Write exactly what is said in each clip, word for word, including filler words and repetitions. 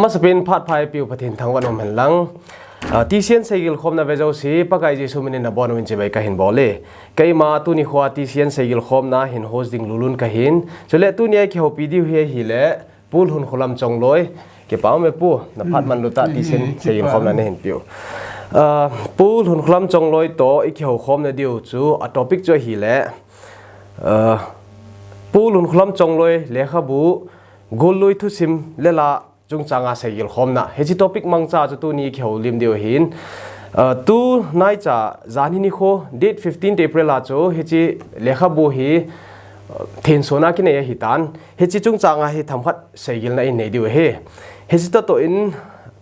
Amasapen phat pha eipeu Pathen thangvah in um hen lang. Ah, T C N seigilkhomna ve jouse, Pakai Jesu minin nabonun chibai kahin bol e. Keima tuni khoa T C N seigilkhomna hin host ding lulun kahin. Chule tunia ikihoupi diu hi ahile, Pu Lhunkholam Chongloi. Kipa um e Pu, naphat man lutah T C N seigilkhomna nahin peu. Ah, Pu Lhunkholam Chongloi toh ikihoukhomna diu chu a topic chu ahile, ah, Pu Lhunkholam Chongloi lekhabu, Gollui thusim le la chungchanga seigilkhomna. Hiche topic mangcha chu tuni kihoulim diu ahin. Ah, tunaicha janhi nikho date fifteen April a chu hiche lekhabu hi, ah, thensona kinei ahitan. Hiche chungchanga hi themkhat seigilna inei diu ahi. Hiche toh toh in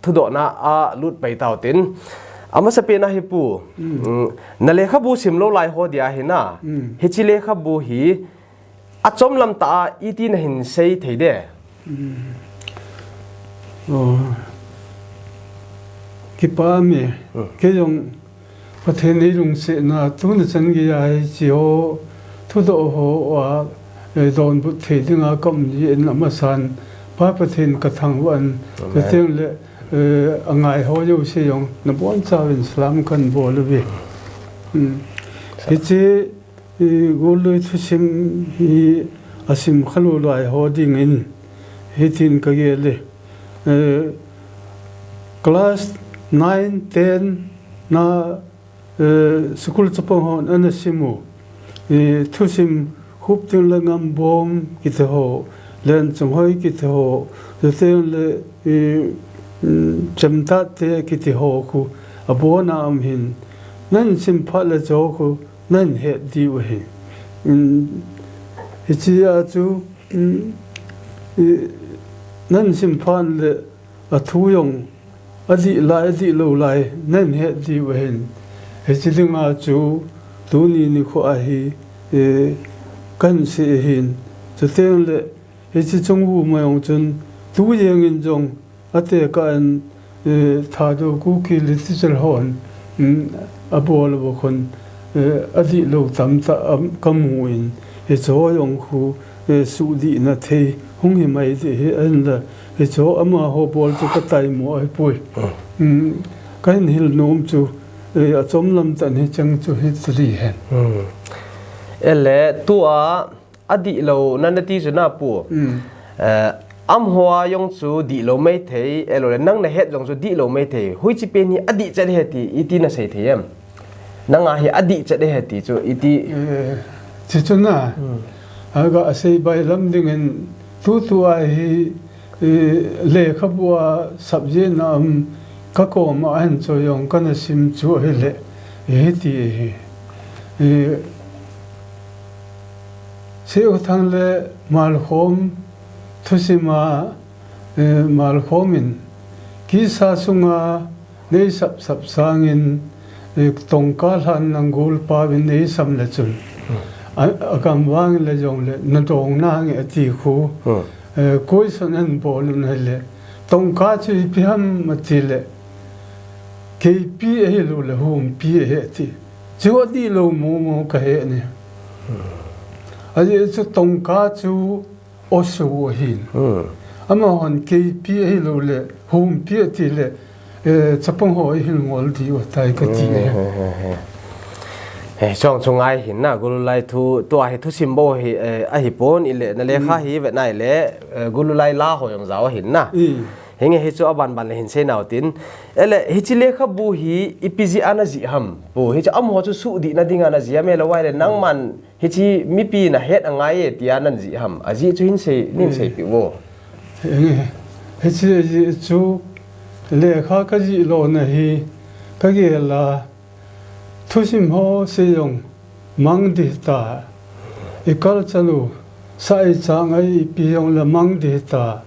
thudohna a lut pai tautin. Amasapen a hi Pu, mm, na lekhabu simlou lai ho dia hi na. Hiche lekhabu hi achomlam tah a iti nahin sei thei de. Oh. Kipa me. Kei jong Pathen eilungsetna tuni chan geiya hiche ho thudoh ho a, eh, donbut thei dinga kaum jeh in amasan Pa Pathen kathangvah in, chuteng le, eh, angai ho jouse jong nabonchauvin salam kahin bol uve. Hiche, eh, Gollui thusim hi asim khalou lai ho dingin hitin kagel e. Eh, class nine, ten na, eh, school chapang hon ana simu. Eh, thusim Khupting le Ngambom kiti ho, Lenchunghoi kiti ho, chuteng le, eh, mm, Chemtatte kiti ho khu abona um hin. Nahin sim phat le hiche ho khu nahin het diu ahi. Hichea chu, nahin sim phat le athu jong adih lai, adihlou lai, nahin het diu ahin. Hiche dinga chu tuni nikho a hi, eh, kahin sei ahin. Chuteng le hiche chung u ma jong chun tu jengin jong atekah in, eh, Thadou Kuki Literature hon, mm, abol uva khun, eh, adihlou tamtah, am, kamu in, hiche ho jong khu, eh, sudihna thei hung himai ding ahi, ahinla hiche ho amaho bol chu kataimo ahipoi. Mm, kahin hil nom chu, eh, achomlam tah in hicheng chu hiti hen. Ele, tua adihlou, na, nati chu na Pu. Eh, amaho a jong chu dihlou maithei, ahilouleh nang nahet jong chu dihlou maithei. Hoiche pen hi adih chet ahi ti, iti nasei thei em? Nanga hi adih chet ahi ti chu, iti. Eh, chuchu na. Aga sei bailam dingin tutua hi, eh, lekhabu a subject na um kakoma ahin chu jong kana sim chu ahile. Hiti ahi. Eh, Sehkhothangle Malkhom thusima, eh, Malkhom in kisa sunga neisap sap sangin, eh, tongka lhan nang golpa vin neisam le chun. A, agam vang le jongle nadong nange ati khu. Eh, koi son an bol un hile. Tongka chu ipi ham ati le. Keipi ahilouleh humpi ahi ati. Chu adihlou momo kahe ne. Ajeh chu tongka chu oso ahin. Amahon keipi ahilouleh humpi ati le, eh, chapang ho ihil ngol diu ahitai kati e. Eh, chong chu ngai hin na, Golulai thu, tua hi thusim bou hi, eh, ahipon ile, na lekha hi vet na ile, eh, Golulai la ho jong jao ahin na. Hinge hichu aban ban le hin sei nau tin. Ele, hiche lekhabu hi ipi jeh a najih ham? Pu, hichu amaho chu sudihna dinga najih ham, ahilouleh nangman hiche mipi nahet angai e tia najih ham? Ajeh chu hin sei, nin seipeh vo. Hinge, hiche jeh chu lekha kajih lona hi kagel a, thusim ho se jong mang ding ta, i culture u, sa i chang ai ipi jong le mang ding ta,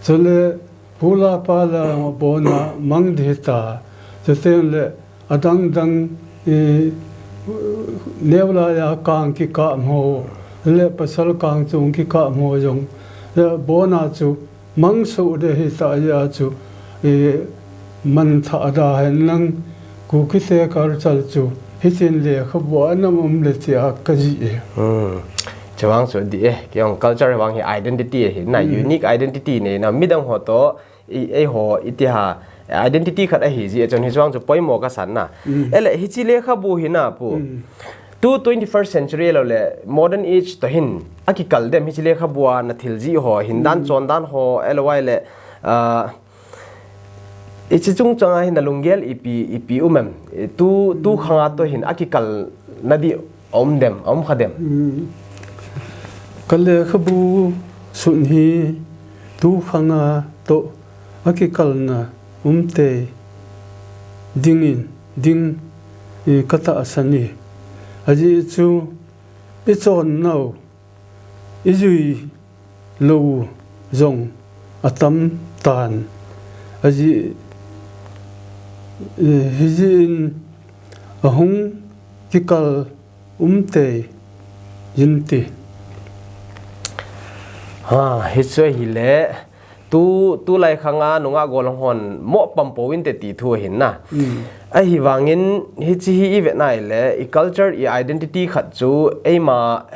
chule pu la pa la jong abona mang ding ta, chuteng le adang dang, i, neo laiya kang kikap ho, le pasal kang chung kikap ho jong, le abona chu mang soh ding ahi tah jeh a chu, eh, manthah da hen lang, Kukite culture chu hitin lekhabu a ana um le tia kajih e. Chuvang chu adih e, kei jong culture vang hi identity ahi na, unique identity nei na, midang ho toh Eiho iti ha identity khat ahi ji a chun hiche vang chu poimo kasan na. Ele hiche lekhabu hi na pu, tu twenty first century lou le modern age toh hin akikal dem hiche lekhabu a nathil ji ho, hindan chondan ho, elouvai le, hiche chungchang a hin nalunggel ipi ipi um em? Tu tu khang a toh hin akikal nading aum dem, aum kha dem? Kalekhabu sun hi tu khang a toh akikalna umtei dingin ding katahsan e. Ajeh chu ichon nau, ijui lou jong atam tan. Ajeh hijeh in ahung kikal umtei jin ti. Hichu ahile tu tulai khang a nungah gollhang hon mo pam pou inte ti thu ahin na. Ahivangin hiche hi ivet nai le i culture, i identity khat chu eima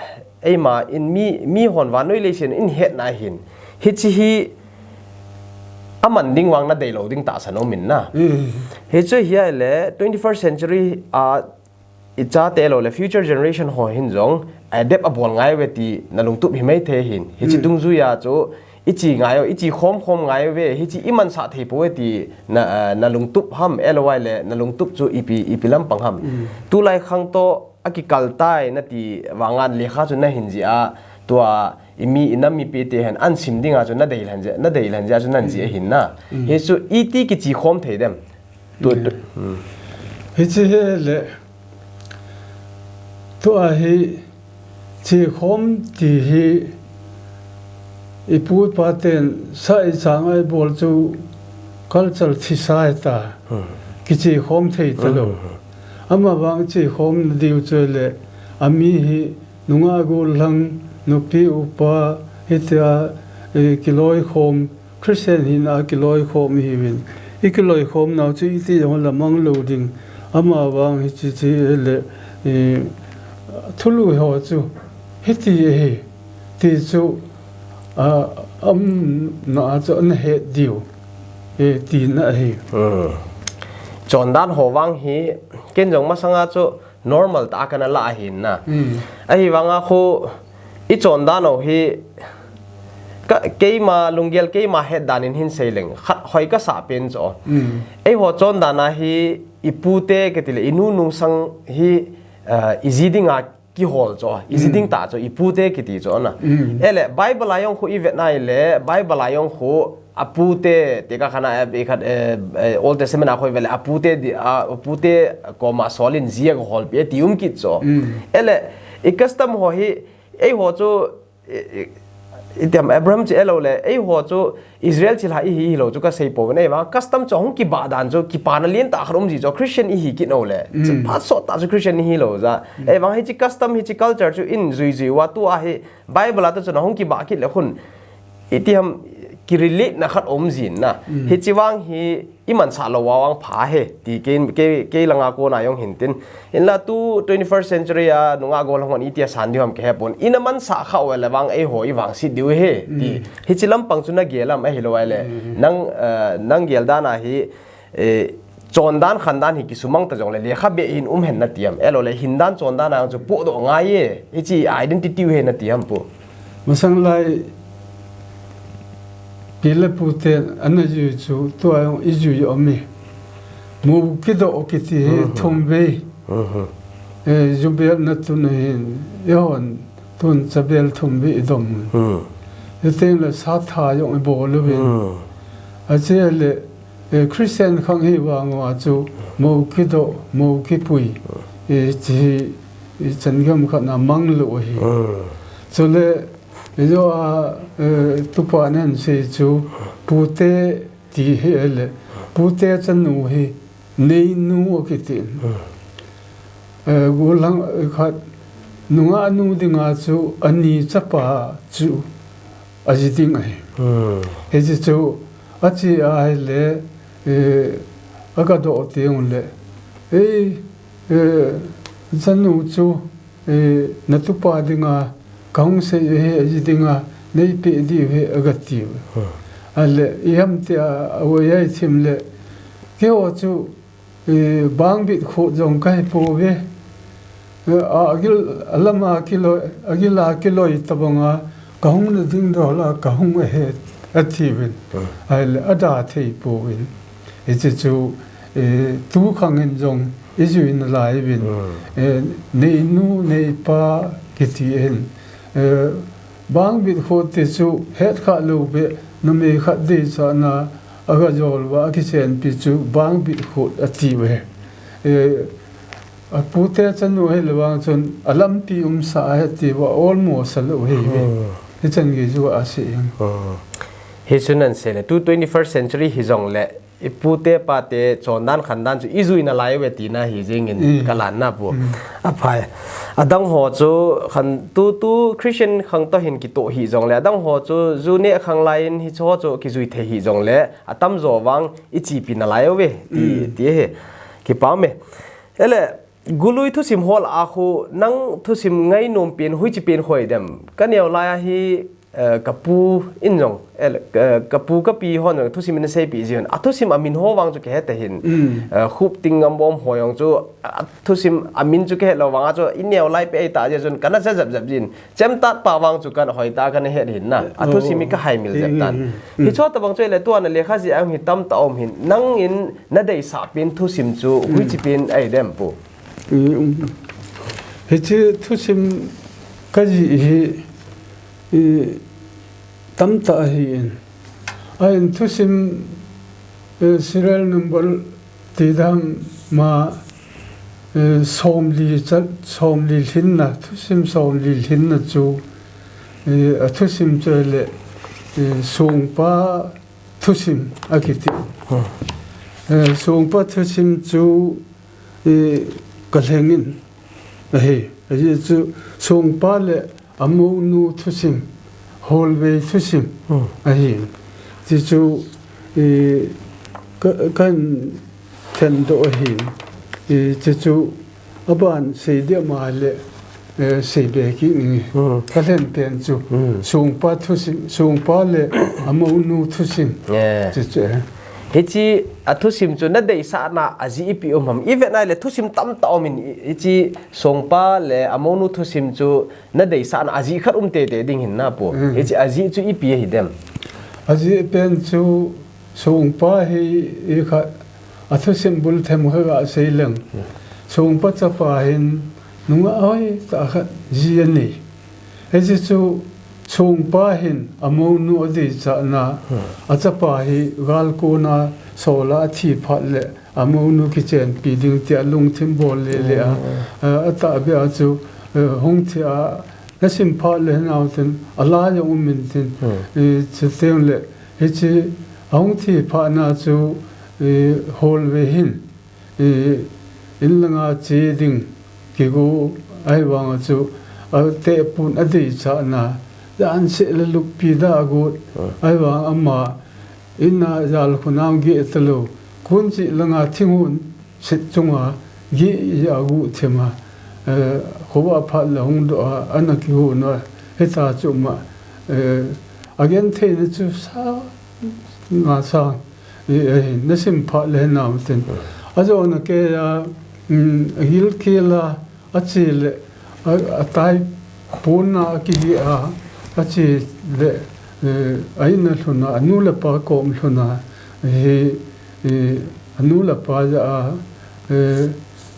eima in mi mihon vannoi leiset in ihet na hin hiche hi aman ding vang nadei lou ding tahsan um in na. Hichu hi ahile twenty first century a ichate lou le future generation ho hin jong adapt abol ngai uve ti nalungtup himai thei hin. Hiche dungjuia chu iche ngai u, iche khomkhom ngai uve, hiche imansah thei pouve ti nalungtup ham, elouvai le nalungtup chu ipi ipi lampang ham? Tulai khang toh akikal tai nati vang a lekha chu nahin jih a, tua imi inam mipite hin ahin sim dinga chu nadei lhan jeh a chu nahin jih ahin na. Hichu iti kiche khom thei dem? Hiche hi le tua hi che khom ti hi ipu ipa ten sa ichan a ibol chu culture thisa hita, kiche khom thei talou. Amavang che khom nadiu chu le ami hi nungah gollhang, nupi upa, hitia kiloikhom, Christian hina kiloikhom ihiuvin, ikiloikhom nau chu iti jong lamang lou ding. Amavang hiche che le thulhuh ho chu hiti ahi ti chu aumna a chu nahet diu tina ahi. Chondan ho vang hi ken jong masanga chu normal tah a kana lah ahin na. Ahivanga khu ichondan u hi keima lunggel keima het dan in hin sei leng khat hoi kasah pen chu, eiho chondan a hi ipute kiti le inu nungsang hi iji dinga kihol chu, iji ding tah chu ipute kiti chu na. Ele Bible a jong khu ivet nai le Bible a jong khu apute, tekah khat a, Old Testament a khu ivet le apute koma sol in ji agaholpeh e ti um kit chu. Ele i custom ho hi eiho chu itiam Abraham chu elou le eiho chu Israel chilhah ihi hilou chu kasei pouvin, ahivang custom chu ahung kibah dan chu kipana lentah khat um ji chu Christian ihi kit nau le, phat sottah chu Christian ihi lou ja. Ahivang hiche custom hiche culture chu in juijui uva tua hi Bible a toh chun ahung kibah kit le khun itiham kirelate na khat um jin na. Hiche vang hi imansah lou uva vang pha ahi ti kei langa kona jong hin tin. Hinla tu twenty first century a nungah gollhang hon itia san diu ham kahepon, ina mansah khah uva le vang eiho ivangset diu ahi ti. Hiche lampang chu nagel am, ahilou ahile nang gel dan a hi chondan khandan hi kisumang ta jongle lekha beh hin um hen nati am, elou le hindan chondan a chu pohdoh ngai e, hiche identity u ahi nati am pu? Masang lai pi le pute ana jui chu tua jong ijui um e. Mou kidoh kiti hi thum vei jubel natun ahin, eihon tun chabel thum vei idom. Hiteng le satha jong ibol uvin, ache le Christian khang hi vang uva chu mou kidoh, mou kipui, hiche hi ichan gam khat na manglou ahi. Chule ijo a tupa nahin sei chu pute ti hi ahile pute chanu hi neinu akitin. Gollhang khat nungah nu dinga chu ani chapa chu aji ding ahi. Hiche chu ache ahile agadoh teng ule, ei chanu chu natupa dinga kahung sei ahi, aji dinga neipeh diu ahi agati uve. Ale, iham tia, a, a, a, thim le, keiho chu, e, bangbit khut jong kahi pouve. E, a, agil, alama kiloi, agila kiloi tabanga, kahung na ding dola, kahung ahi, atiuvin. Hmm. Ale, ada thei pouvin. Hiche chu, e, tu khangin jong, ijui nalaiuvin. Hmm. E, neinu, neipa, kiti in. E, bangbit khut ti chu, het kha lou be, numei khat deichatna, aga jol uva, akichenpi chu, bangbit khut atiuve. E, apute chanu hile vang chun, alampi umsa ahi tiuva, almost alou ahiuve. Hmm. Hichan gei chu asei in. Hmm. Hichun aseile, tu twenty-first century hijongle, ipute pate chondan khandan chu ijui nalaiuve tina hi jingin Mm. kalan na pu. Mm. Aphai. Adang ho chu khan tu, tu Christian khang toh hin kitoh hijongle, adang ho chu ju neh khang laiyin hicheho chu kijui thei hijongle, atamjo vang ichepi nalaiuve ti, Mm. ti hi. Kipah me. Ele, Golui thusim hol a khu, nang thusim ngainom pen, hoiche pen hoi dem. Kaneo lai a hi, eh, kapu in jong, eh, eh, kapu kapi hon jong, thusim in aseipi jiuvin. Athusim amin ho vang chu kahe tahih in. Mm. Eh, Khupting Ngambom ho jong chu, athusim amin chu kahe lou vang a chu, ineo lai pen eita jeh chun, kana ja jap jap jin. Chemtat pa vang chu kana hoitah kana het hin na. Athusim hi Oh. kahaimil jep tan. Mm, mm, mm. Hicheho tabang chu ele tua na lekha jih a hi tamtah um hin. Nangin nadeisah pen thusim chu Mm. hoiche pen ahi dem pu. Mm, mm. Hiche thusim kajih hi, i, tamtah ahin. Ahin thusim, eh, serial number ti dam ma, eh, somli chat, somli lhinna, thusim somli lhinna chu, eh, athusim chu le, eh, Songpa thusim akiti. Hmm. Eh, Songpa thusim chu, eh, kalhengin ahi. Ajeh chu Songpa le amounu thusim, holvei thusim Hmm. ahi. Ti chu, eh, ka, kan thendoh ahi. Eh, ti chu aban sei dia ma le, eh, seibe kit ninge. Hmm. Kalhen pen chu Hmm. Songpa thusim, Songpa le amounu thusim. Eh. Ti chu, eh. Hiche athusim chu nadeisahna ajeh ipi um ham. Ivet na le thusim tamtah um in i, hiche Songpa le amounu thusim chu nadeisahna ajeh khat um tete ding hin na pu. Mm. Hiche ajeh chu ipi ahi dem. Ajeh pen chu Songpa hi ikhat athusim bul themkhat gasei leng. Mm. Songpa chapa hin nungah hoitah khat ji anei. Hiche chu Songpa hin amounu adeisahna, Hmm. achapa hi galkona sola athi phat le amounu kichenpi ding tia lungthim bol le le a, Hmm. a, atahbeh a chu, eh, hung thi a, nasim phat le hinau tin, ala jong um intin, Hmm. eh, chuteng le, hiche ahung thi phat na chu, eh, holvei hin, eh, in langa che ding kigo ahivang a chu, atehpon adeisahna, jan seh le luppi da agot, Hmm. ahivang ama, in a jal khonam geh talou, kon cheh langa thinghon set chunga geh a aguh thim a, eh, khovah phat le hung doh a, ana kihon a, hita chu ma, eh, agentheina chu sa, nga sa, eh, eh, nasim phat le hinau tin. Ajona kei a, um, agilkel a, ache le, a, ataipon a, akigeh a, ache le, eh, a-in a lhun a, anu le apa kom lhun a, hi, eh, anu le apa jah a, eh,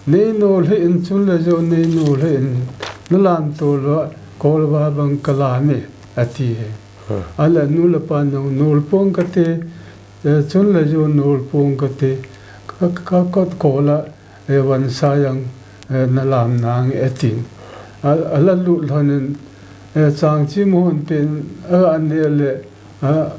nei nol hih in chun le jou nei nol hih in, nalam tolou a, kolva bang kalam e, ati e. Hmm. Ale anu le apan nol pong kate, eh, chun le jou nol pong kate, ka, ka, ka kot kol a, eh, vansa jang, eh, nalam nange atin. A, ala lut lhon in, eh, chang chim hon pen, a, aneh le, a,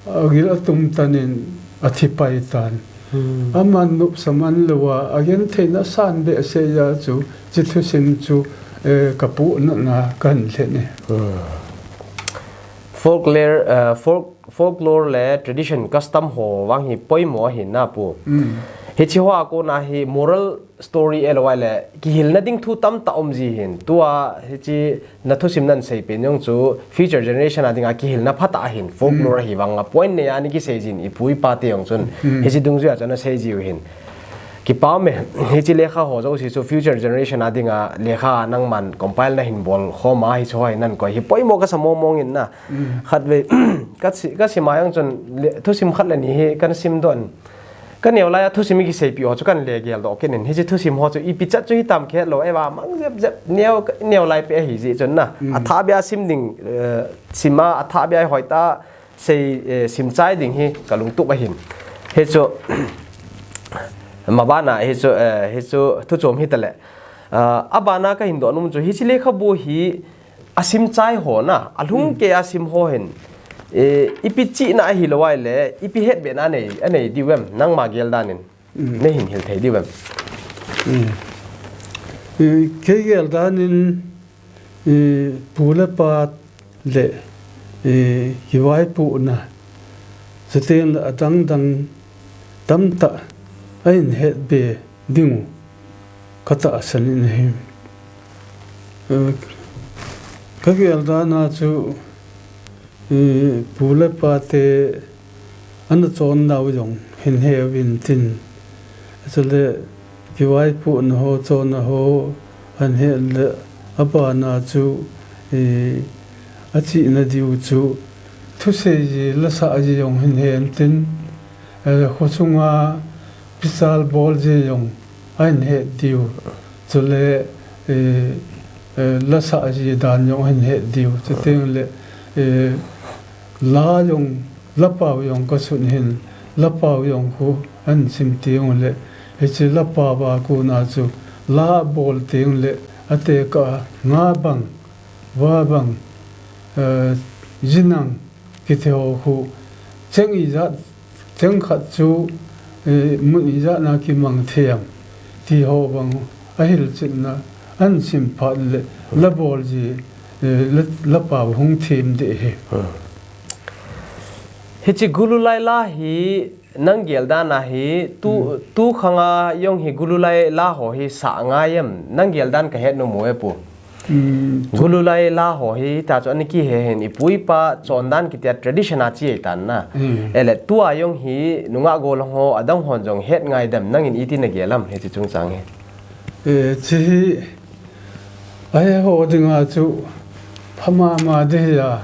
agil atum tan in athi pai tan. Hmm. Aman nopsa man lou a, agentheina asan behseh jeh a chu, hiche thusim chu, eh, kapohnat na kahin lhen e. Hmm. Folklore, eh, folk Folklore le tradition custom ho vang hi poimo ahi na pu. Mm. Hiche hoa kona hi moral story ahilou le kihilna ding thu tamtah um ji hin. Tua hiche na thusim nan sei pen jong chu future generation a dinga kihilna phatah hin folklore ahi vanga point nei a ni kisei jin ipu ipa te jong chun hiche dungjuia chun ana sei jiu hin. Kipa me, hiche lekha ho jouse chu future generation a dinga lekha nangman compile na hin bol khom a hiche ho hi nan koi hi poimo kasa mong mong in na. Khatvei, ka si, ka sim a jong chun le, thusim khat le ni hi kan sim don. Ka neo lai a thusim i kiseipi ho chu kan le gel doh kit in. Hiche thusim ho chu ipi chat chu hitam khet lou, eiva mang jep jep neo, neo lai pe ahi ji chun na. Athah bia sim ding, eh, sim a, athah bia hoitah sei, eh, sim chai ding hi ka lungtup ahin. Hichu, mabana hichu, eh, hichu thu chom hi tale. Ah, abana ka hin doh nom chu hiche lekhabu hi asim chai ho na, alhung kei a sim ho hin, eh, ipi chihna ahilou le, ipi hetbehna anei, anei diu em, nangma gel dan in. Nei hin hil thei diu em. Eh, kei gel dan in, eh, pu le pa le, eh, kivaipohna, chuteng le adang dang tamtah ahin hetbe ding u ka tahsan in ahi. Eh, ka gel dan a chu, eh, pu le pa te ana chon nau jong hin he uvin tin. Chule kivaipohna ho, chonna ho, ahin het le abana chu, eh, achihna diu chu thusei ji, lasah ji jong hin he intin, eh, khosunga pichal bol ji jong ahin het diu. Chule, eh, eh, lasah ji dan jong ahin het diu. Chuteng le, eh, la jong, lapau jong ka sun hin, lapau jong khu ahin sim teng le, hiche lapau a kona chu la bol teng le, atekah a nga bang, va bang, eh, jinang kiti ho khu, cheng ijat, cheng khat chu, eh, mun ijat na kimang thei am, ti ho bang ahilchetna ahin sim phat le, la bol ji, eh, la, lapau hung them ding ahi. Hiche Gululai la hi nang gel dan a hi tu, tu khang a jong hi Gululai la ho hi sah ngai em, nang gel dan ka het nom u e pu. Gululai la ho hi ta chu ana kihe hin ipu ipa chondan kitia tradition a chi tan na. Ele tua jong hi nungah gollhang ho adang hon jong het ngai dem, nangin iti na gel am hiche chungchang hi. Eh, hiche hi ahe ho dinga chu pha mama ding ahi a.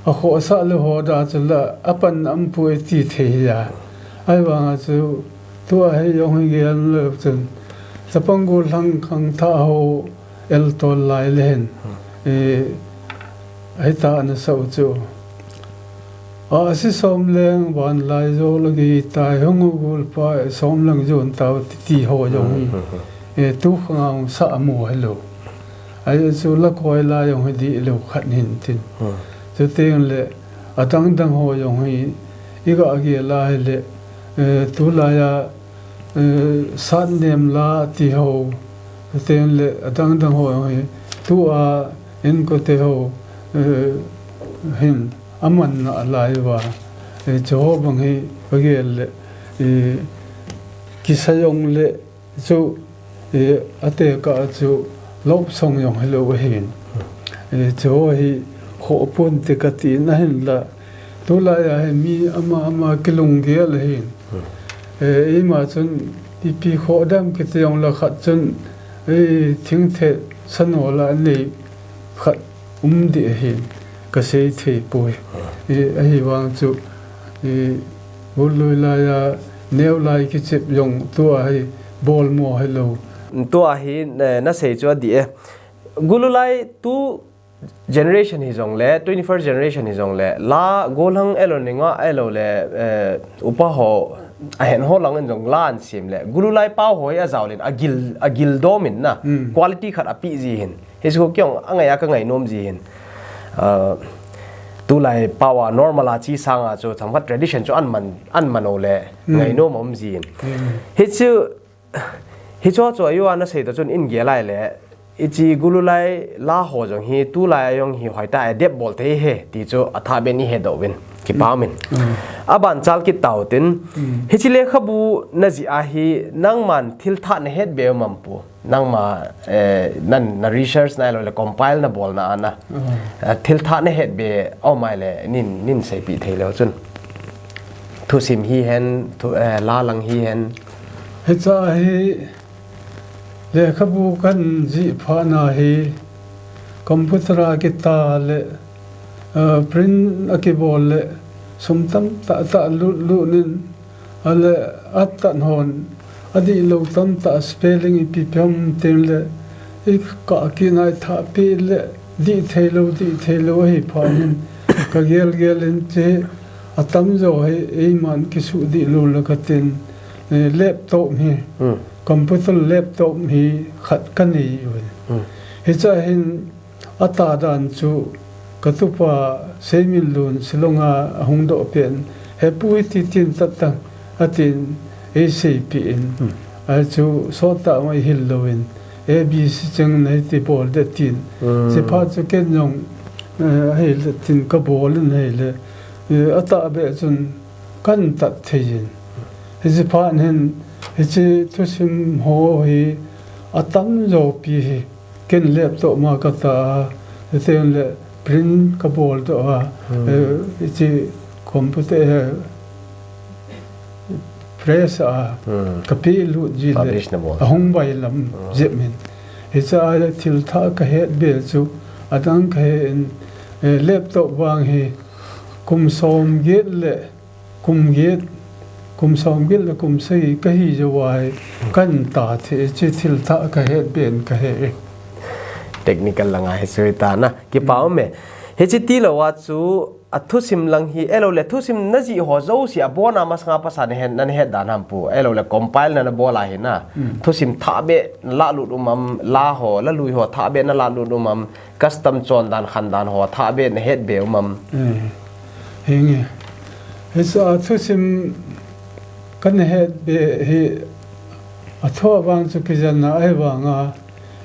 Akhohsah lou ho da chu la apan ampui ti thei ahi a. Ahivanga chu tua hi jong hi gel lou chun chapang gollhang khangthah ho el tol lai le hin, eh, hita ana sah u chu. Ahsi som leng vanlai jo lagi tai hung u gulpa som lang jon tau ti, ti ho jong hi. Eh, tu khang a hung sah amu hilou. Ahi chu la koi la jong hi dihlou khat hin tin. Chuteng le adang dang ho jong hi iga gel a hile, eh, tulai a, eh, satnem la ti ho, chuteng le adang dang ho jong hi tua inkote ho, eh, hin aman nalai uva. Eh, chuho bang hi ka gel le, eh, kisa jong le chu, eh, atekah a chu lop song jong hilou ahin. Eh, chuho hi khoh ponte kati in ahinla. Tulai a hi mi ama ama kilunggel ahin. Eh, ima chun ipi khoh dem kiti jong la khat chun, eh, thingthe sanol a nei khat um ding ahin ka sei thei poi. Eh, ahivang chu, eh, Gululai a neo lai kichep jong tua hi bolmo hilou. Tua hi, eh, na sei chu adih e. Gululai tu generation hi jong le, twenty-first generation hi jong le, la gollhang ahilou, nungah ahilou le, eh, upa ho, ahen ho lang in jong la ahin sem le. Gululai pau ho hi ajao len, agil, agil dom in na. Quality khat api ji hin. Hiche khu kei jong angai a ka ngai nom ji hin. Ah, tulai pau a normal a chi sang a chu themkhat tradition chu aman, aman u le ngai nom um ji hin. Hichu, hichu chu ayu a na sei ta chun in gel a hile, hiche Gululai la ho jong hi tulai a jong hi hoitah a adapt bol thei ahi ti chu athah beh in i he doh uvin. Kipa umin. Aban chal kit tau tin. Hiche lekhabu najih a hi nangman thil thah nahet be um am pu. Nangma, eh, nan, na research na ahilou le compile nabolna a na. Eh, thil thah nahet be um ahile nin, nin seipeh thei leu chun. Thusim hihen, thu, eh, la lang hihen. Hiche hi lekhabu kan jih phat na hi computer a kitah le, eh, print akibol le sum tamtah tah lut lut in, ahile atat hon adihlou tamtah spelling ipi pi ham tin le ikah kit na ithah peh le dih thei lou, dih thei lou ahi phat in kagel gel in hiche atamjo hi eiman kisuh dihlou le katin, eh, laptop hi, computer laptop hi khat kanei uvin. Hiche a hin atah dan chu katupa Seiminlun Shillong a ahung doh pen, "He pu, hiti tin tat tan," atin eiseipeh in. Ahi chu sottah ma ihil louvin, A B C cheng nahi ti bol de tin. Hiche phat chu ken jong, eh, ahile tin kabol in ahile, eh, atahbeh chun kan tat thei in. Hiche phat hin, hiche thusim ho hi atamjo pi hi ken laptop ma katah a, hitin le print kabol doh a, eh, hiche computer, eh, press a kapeh lut ji le ahung bailam jep in. Hiche a le thil thah kahet be chu adang kahe in, eh, laptop vang hi kum som get le kum get, kum som get le kum sagi kahi jou a hi kan ta thei, hiche thil thah kahet be in kahe. Technical langa hi sui ta na, kipa um e. Hiche tilou a chu athusim lang hi, ahilou le thusim najih ho jouse a abona masanga pasal nahet, nahet dan ham pu. Ahilou le compile na nabol a hi na. Thusim thah be nalah lut um am, la ho, la lui ho thah be nalah lut um am, custom chondan khandan ho thah be nahet be um am. Eh, henge. Hiche a thusim kahet be hi athu vang chu kijen na ahi vanga,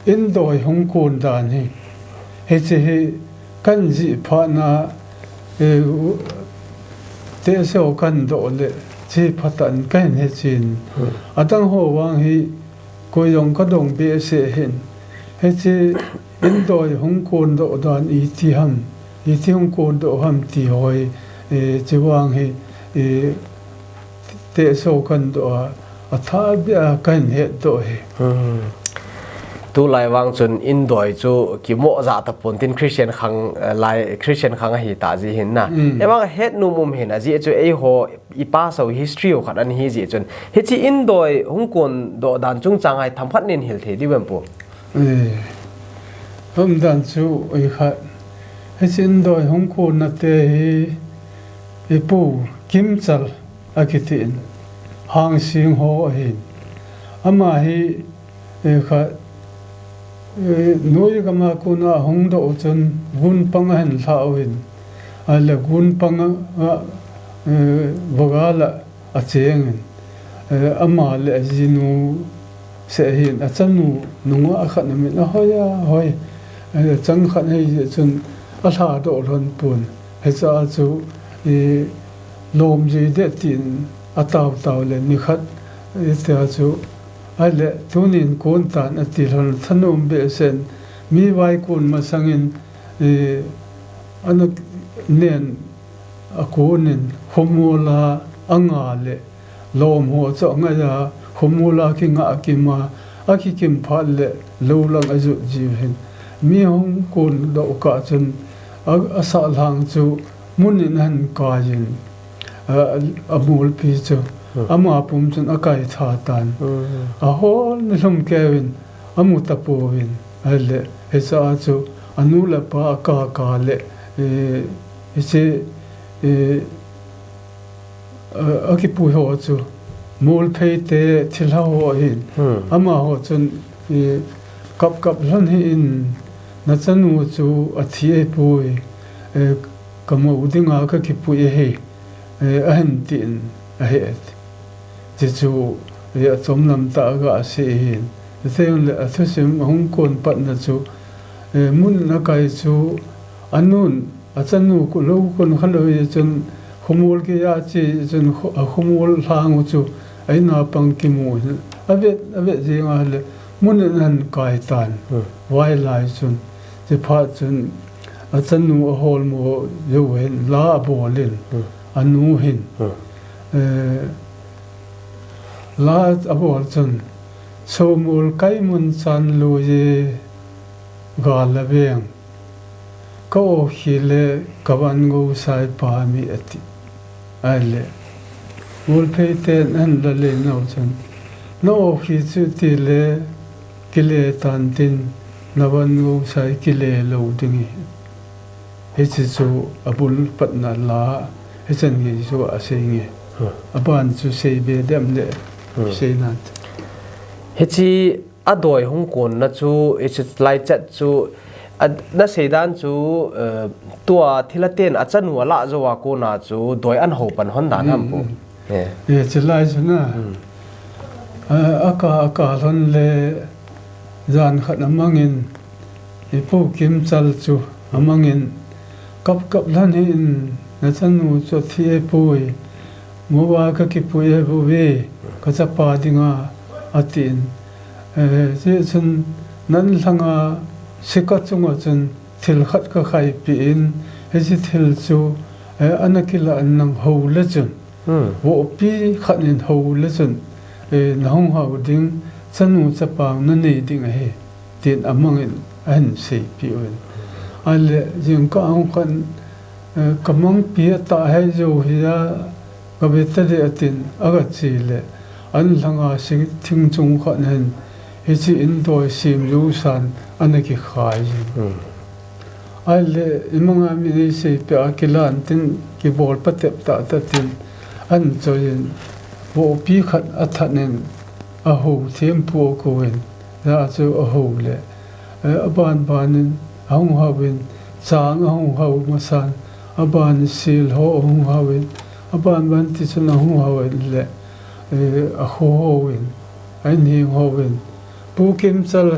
indoi hung kon dan hi. Hiche hi kan jih phat na, eh, tehse ho kan doh le hiche phatah in kahin he chin. Adang ho vang hi koi jong kadong behseh hin. Hiche indoi hung kon doh dan iti ham, iti hung kon doh ham ti ho hi, eh, hiche vang hi, eh, tehse ho kan doh a, athah beh a kahin het doh hi. Tulai vang chun indoi chu kimoh jah tapon tin Christian khang, eh, lai, Christian khang ahi ta ji hin na. Ahivang a het nom um hin ajeh chu eiho i past ho history ho khat ana hi jeh chun. Hiche indoi hung kon doh dan chungchang a hi themkhat nin hil thei diu vem pu. Eh, umdan chu ikhat. Hiche indoi hung kon nate hi ipu Kimchal akitin, Hangsing ho ahin. Ama hi, eh, khat, eh, noi gam a kona hung doh chun gunpang ahin lhah uvin. Ahile gunpang a, a, eh, vagal a achengin, eh, ama le ajinu seh hin, achanu nungah khat amin ahoi ahoi, eh, achang khat ahi jeh chun alha doh lhon pon. Hiche a chu, eh, lom jui ding tin atao tao le nikhat, eh, tia chu, ahile tunin kon tan ati lhon, thanom behseh in, mi vai kon masangin, eh, ana nen akonin, khomol a anga le lom ho chu angai a, khomol a kingah kim a, akikim phat le lou lang ajot jiu hin. Mi hung kon doh kah chun a, asah lhang chu mun in ahin kai in, a, amolpi chu ama pum chun akai tha tan. Ahol nilhum keuvin amu tapouvin, ahile hiche a chu anu le apa akaka le, eh, hiche, eh, a, akipui ho chu, Molphei te thilha ho ahin. Amaho chun, eh, kap kap lhon hih in, nachanu chu athi ahipoi, eh, kamo dinga kakipui ahi, eh, ahin tin ahi. Chuchu, eh, achom lam tah a gasei ahin. Chutengle athusim ahung kon patna chu, eh, mun akai chu anun, achanu lou kon khalou jeh chun Khomol kija chi chun khu-, a khomol lhang u chu a in a pang kimu hin. A vet, a vet jing a le mun in an kai tan. Hmm. Vai lai chun. Chi phat chun a chanu a holmo jou hin la a bol in. Hmm. A nu hin. Hmm. Eh, la a bol chun. Somol kai mun chan lu ye ga la veng. Ka okhi le ka van go sai pa mi a ti. Ai le. Ngol phei ten an la le nau chun. Na okhi chu ti le kile tan tin na van go sai kile lo ding hi. Hichi chu a bul patna la. Hichan nge chu a sei nge. Hmm. A ban chu sei be dem le. Hmm. Sei nat. Hichi A doi hung konna chu, hichi lai chat chu, a, na seidan chu, eh, tua thilha ten a chanu a lah jou a kona chu, doi an ho pan hon dan ham pu. Mm, mm. Eh. Eh, chilai chu na. Mm. Eh, a ka, a ka lhon le, jan khat a mangin, i pu Kimchal chu, a mangin, kap kap lhon hi in, na chanu chu thi e pu e, mo va ka kipui e pu ve, ka chapa dinga, a tin. Eh, hichun nan lhanga sika chunga chun thil khat ka khaipi in, hichi thil chu, eh, ana kila an nang ho le chun. Hmm. Vohpi khat in ho le chun, eh, na hung hau ding, chanu chapang na nei ding ahi, tin a mangin a hin seipi uvin. A le, jingkah hung khan, eh, ka mangpi a ta hei jou hi a, ka ve ta de a tin, a ka chi le, an lhanga si thing chung khat hin, hichi in doi sim lu san, ana kikhai jin. Hmm. A le, i manga mi nei seipi a kilan tin, kibol patep ta ta tin, an choi in, vohpi khat a that nin, a ho thiam pu a ko in, ja chu a ho le, Eh, a ban ban in, a hung hau in, chang a hung hau masan, a ban sil ho a hung hau in, a ban ban ti chun a hung hau in le, eh, a kho ho in, a in hing ho in, Pu Kimchal,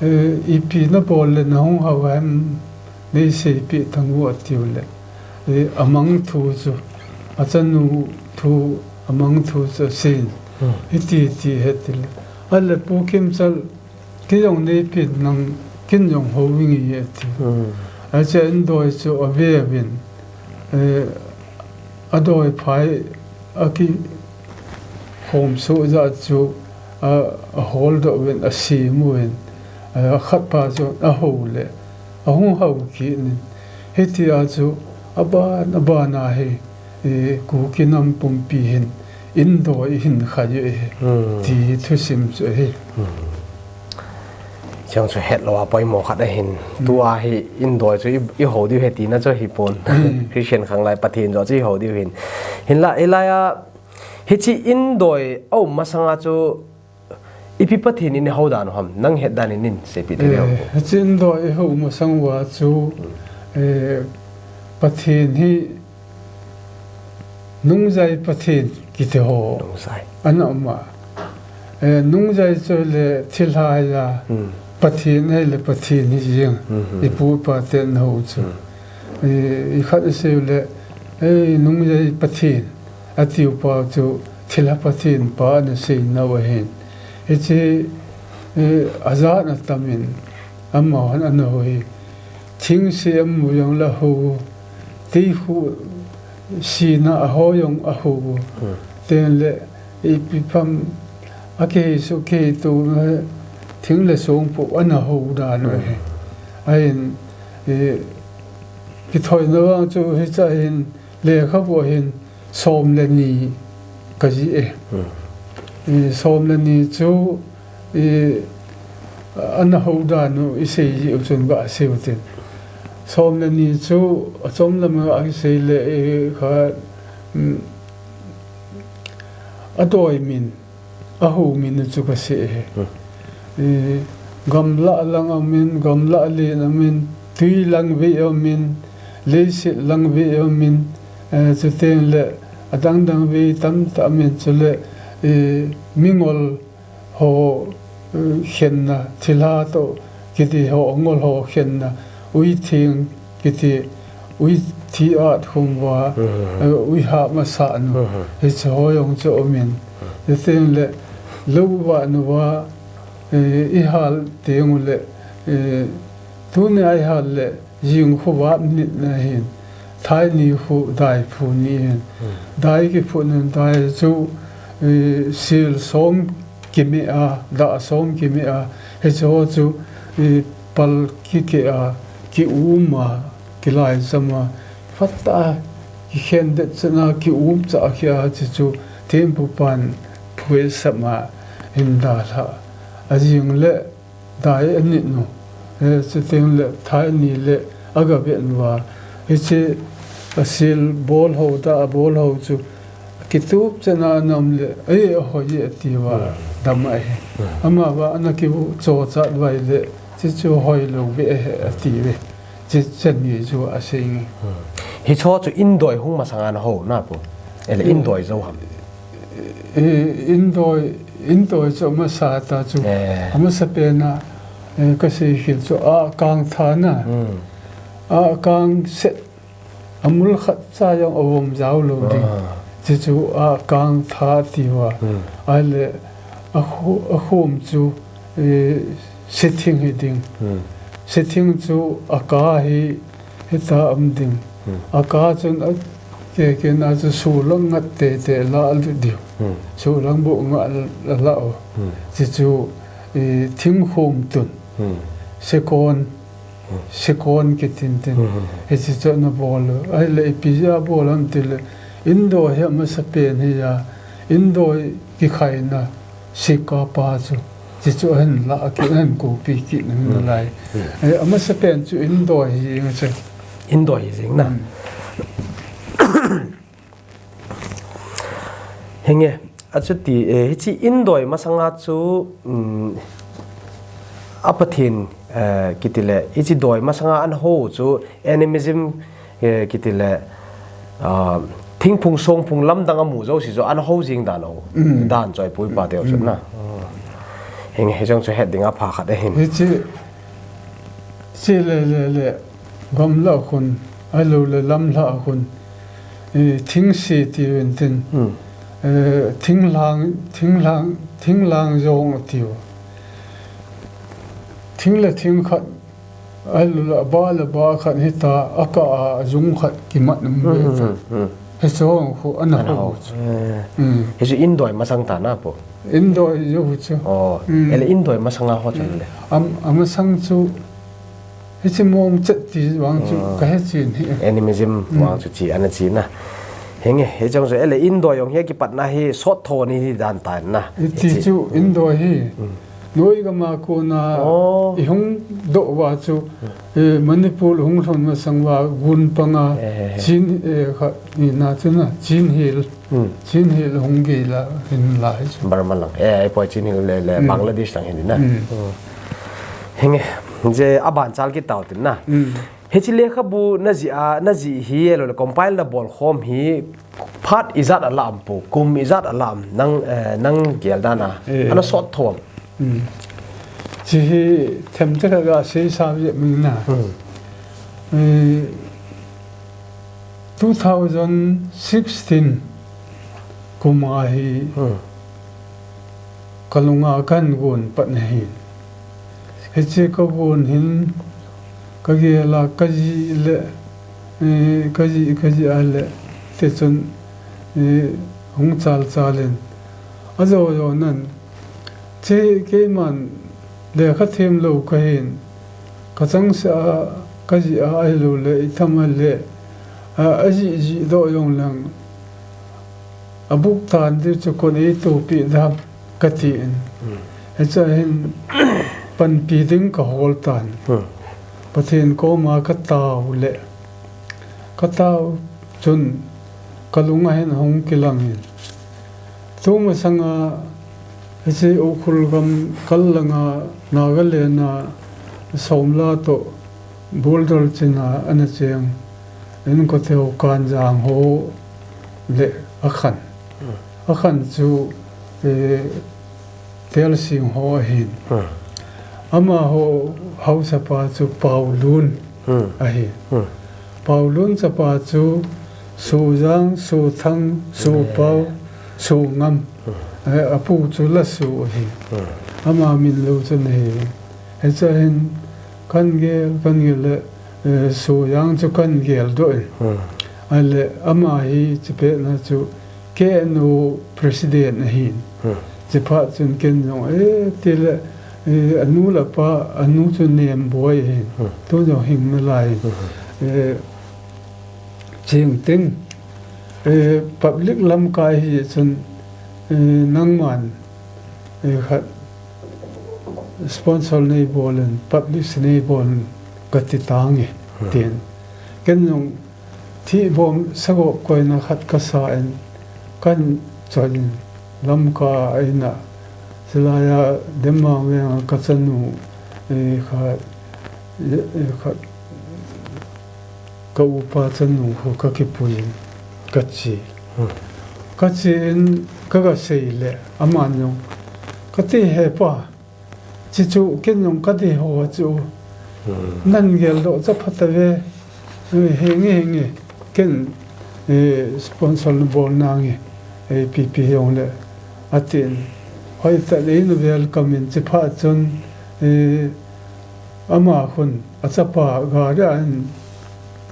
eh, ipi na bol le na hung hau em, nei seipi tang u a tiu le, eh, a mang thu chu, a chanu thu, a mang thu chu a sin, hmm, hiti ti he ti le. A le Pu Kimchal, Kei jong nei pin nang kin jong ho nge ati. Hmm. Ache in doi chu a ve uvin, eh, a doi phai a kikhom suh jat chu a, a hol doh uvin a sim uvin, eh, a khat pa chu a ho le a hung hau kit in. Hiti a chu a ban, a ban a hi, eh, Kuki nam pumpi hin, in doi hin khai e, hmm, ti thusim chu ahi. Hmm. Chang chu het lou a poimo khat ahin. Hmm. Tua hi in doi chu i, i ho diu ahi tina chu ahi pon. Hmm. Christian khang lai Pathen jo chu i ho diu ahin. Hinla, hilai a, hichi in doi a um masanga chu, Ipi Pathen in i ho dan u ham, nang het dan in in seipeh thei diu ham? Eh, hichi in doi i ho masang uva chu, eh, Pathen hi nungjai Pathen kiti ho. Nungjai. Ana um a. Eh, nungjai chu le thilha ahi a. Hmm. Pathen ahi le Pathen hi jeng. Hmm, hmm. I pu i pa ten ho chu. Hmm. Eh, i khat i sei u le, eh, nungjai Pathen. Atiu pa chu thilha Pathen pa ana sei nau ahin. Hichi, eh, a jat na tam in, amaho hin ana ho hi. Thing se amu jong le aho, tui khu sina a ho jong aho. Hmm. Ten le, ipi pam, a kei su kei tu, thing le song pu ana ho dan u ahi. Hmm. Ahin, eh, kithoina vang chu hicha hin, Lekhabu a hin som le ni ka jih e. Hmm. I som le ni chu i ana ho dan u i sei jeh u chun ga sei u tin. Som le ni chu a chom lam a i sei le i kha, um, a doi min. A ho min u chu ka sei e. Hmm. I, gamla lang a um in, gamla len a um in, tui lang vei a um in, leiset lang vei a um in, eh, chuteng le a dang dang vei tamtah a um in, chule, i, mingol ho, eh, khenna, thilha toh kiti ho, ngol ho khenna, uitheng kiti, ui thi at khum uva, eh, ui hah masa nu. Hiche ho jong chu um in. Chuteng le, lou vah nu va, eh, i hal teng u le, eh, tuni a i hal le, jing khu vap nit na hin. Thai ni khu dai phu ni hin. Dai kiphut nun dai chu, eh, sil som kime a, dah som kime a, hiche ho chu, eh, pal kike a, ki um a, kilai jam a, phat a, kikhen det chan a, ki um cha a kia, hiche chu, thempu pan phuisam a, hin dalha. Ajing le, dai anit nu. Eh, chuteng le thai ni le aga vet nu va. Hiche a sil bol ho da a bol ho chu kitup chan a nam le, "Ei, ahoi e," ati va, dam ahi. Ama va ana kicho chat vai le, "Hiche chu hoi lou ve ahi," ati ve. Hiche chan ni chu asei nge. Hiche ho chu indoi hung masang a ana ho na pu. Ele indoi jou ham. Eh, indoi, indoi chu amasa ta chu. Eh. Amasa pen a, eh, kasei khel chu akang tha na. Akang set, amul khat cha jong avom jou lou ding. Hiche chu akang tha ti va. Ahile akhu-, akhum chu, eh, sithing hi ding. Sithing chu aka hi, hita um ding. Aka chun a, ke, ke na chu sulang ngat tete la lu diu. Sulang bu nga la, la o. Hiche chu, eh, thingkhum tun. Sekon, sekon kitin tin. Hiche chu ana bol u. Ahile ipi jeh a bol ham tile, indoi hi amasa pen hi a, indoi kikhaina, sika pa chu. Hiche chu ahin la, aki ahin kopi kit na lai. Eh, amasa pen chu indoi hi jing chu. Indoi hi jing na. Hinge, achuti, eh, hiche indoi masanga chu, um, a Pathen, eh, kiti le, hiche doi masanga ana ho chu animism, eh, kiti le, ah, thingphung songphung lamdang amu jouse chu ana ho jing dan ho. Dan chu ahi pu ipa teu chu na. Hinge, hijong chu het ding apha khat ahin. Hiche, hiche le, le, le. Gamla khun, ahilou le lamlha khun, eh, thingse ti uvin tin, eh, thinglhang, thinglhang, thinglhang jong ati u. Thing le thing khat, ahilou le aba le aba khat hita, akah a jung khat kimat um ve ta. Hiche ho khu ana ho. Hiche indoi masang ta na pu. Indoi jou chu. Oh, ele indoi masanga ho chu le. Am, amasang chu Hiche mong chet ti vang chu kahe chen hi. Animism vang chu chi ana chi na. Hinge, hichong chu ele indoi jong hi kipatna hi sot tho ni hi dan ta na. Hiche chu indoi hi. Noi gam a kona ihung doh uva chu, eh, Manipur hung lhun masang uva gun panga Chin, eh, kha ni na chu na, Chin Hill. Chin Hill hung gei la hin lai chu. Burma lang. Eh, ahipoi Chin Hill le, le Bangladesh lang hin na. Hinge, je aban chal kit tau tin na. Hiche lekhabu najih a, najih hi, ahilou le compile nabol khom hi, phat ijat a la am pu, kum ijat a la am, nang, eh, nang gel dan a. Ana sot tho am. Hiche hi themcha khat ga sei sam jep ing na. Eh, Two thousand sixteen kum a hi kalunga kahin gon pat na hin. Hiche kagon hin kagel a kajih le, eh, kajih, kajih a le, tichun, eh, hung chal chal in. Ajo jo nan, Che keiman lekha them lou kahin, kachangseh a, kajih a ahilou le, itham a le, a, ajih jih doh jong leng, abuk tan diu chu kon eitopi dam katin. Hiche hin panpi ding kahol tan. Pathen koma katao le, katao chun kalung a hin ahung kilang in. Tumasanga hiche Ukhrul gam kal langa Nagaland a Somla toh Boulder chin a ana cheng. Inkote ho Kanjang ho le akhan. Akhan chu, eh, Telsing ho ahin. Amaho haosapa chu Paolun ahi. Paolun chapa chu Sojang, Sothang, Sopao, Songam. Eh, apu chu Laso ahi. Ama min lou chun ahi. Hiche hin kan gel, kan gel le, eh, Sojang chu kan geldoh in. Ahile ama hi chupet na chu K N O president ahin. Chuphat chun ken jong, eh, tile, eh, anu le apa, anu chu Nemboi ahin. Tun jong hing nalai. Eh, Chingting, eh, public lamkai hi chun, eh, nangman, eh, khat sponsor nei bol in, publish nei bol in kati tange, tin. Ken jong thibom sagop koina khat kasa in, kan chon in lamkai a, chulaiya Demang venga kachanu, eh, khat, eh, khat, ka upa chanu ho kakipui in kache. Kache in kaga sei le, aman jong, kati he pa, chuchu ken jong kati ho chu. Nan geldoh cha phatave, eh, henge, henge, ken, eh, sponsor nabol nange, eh, pipi jongle, atin. Hoitah in eina welcome in chuphat chun, eh, ama khun achapa gari a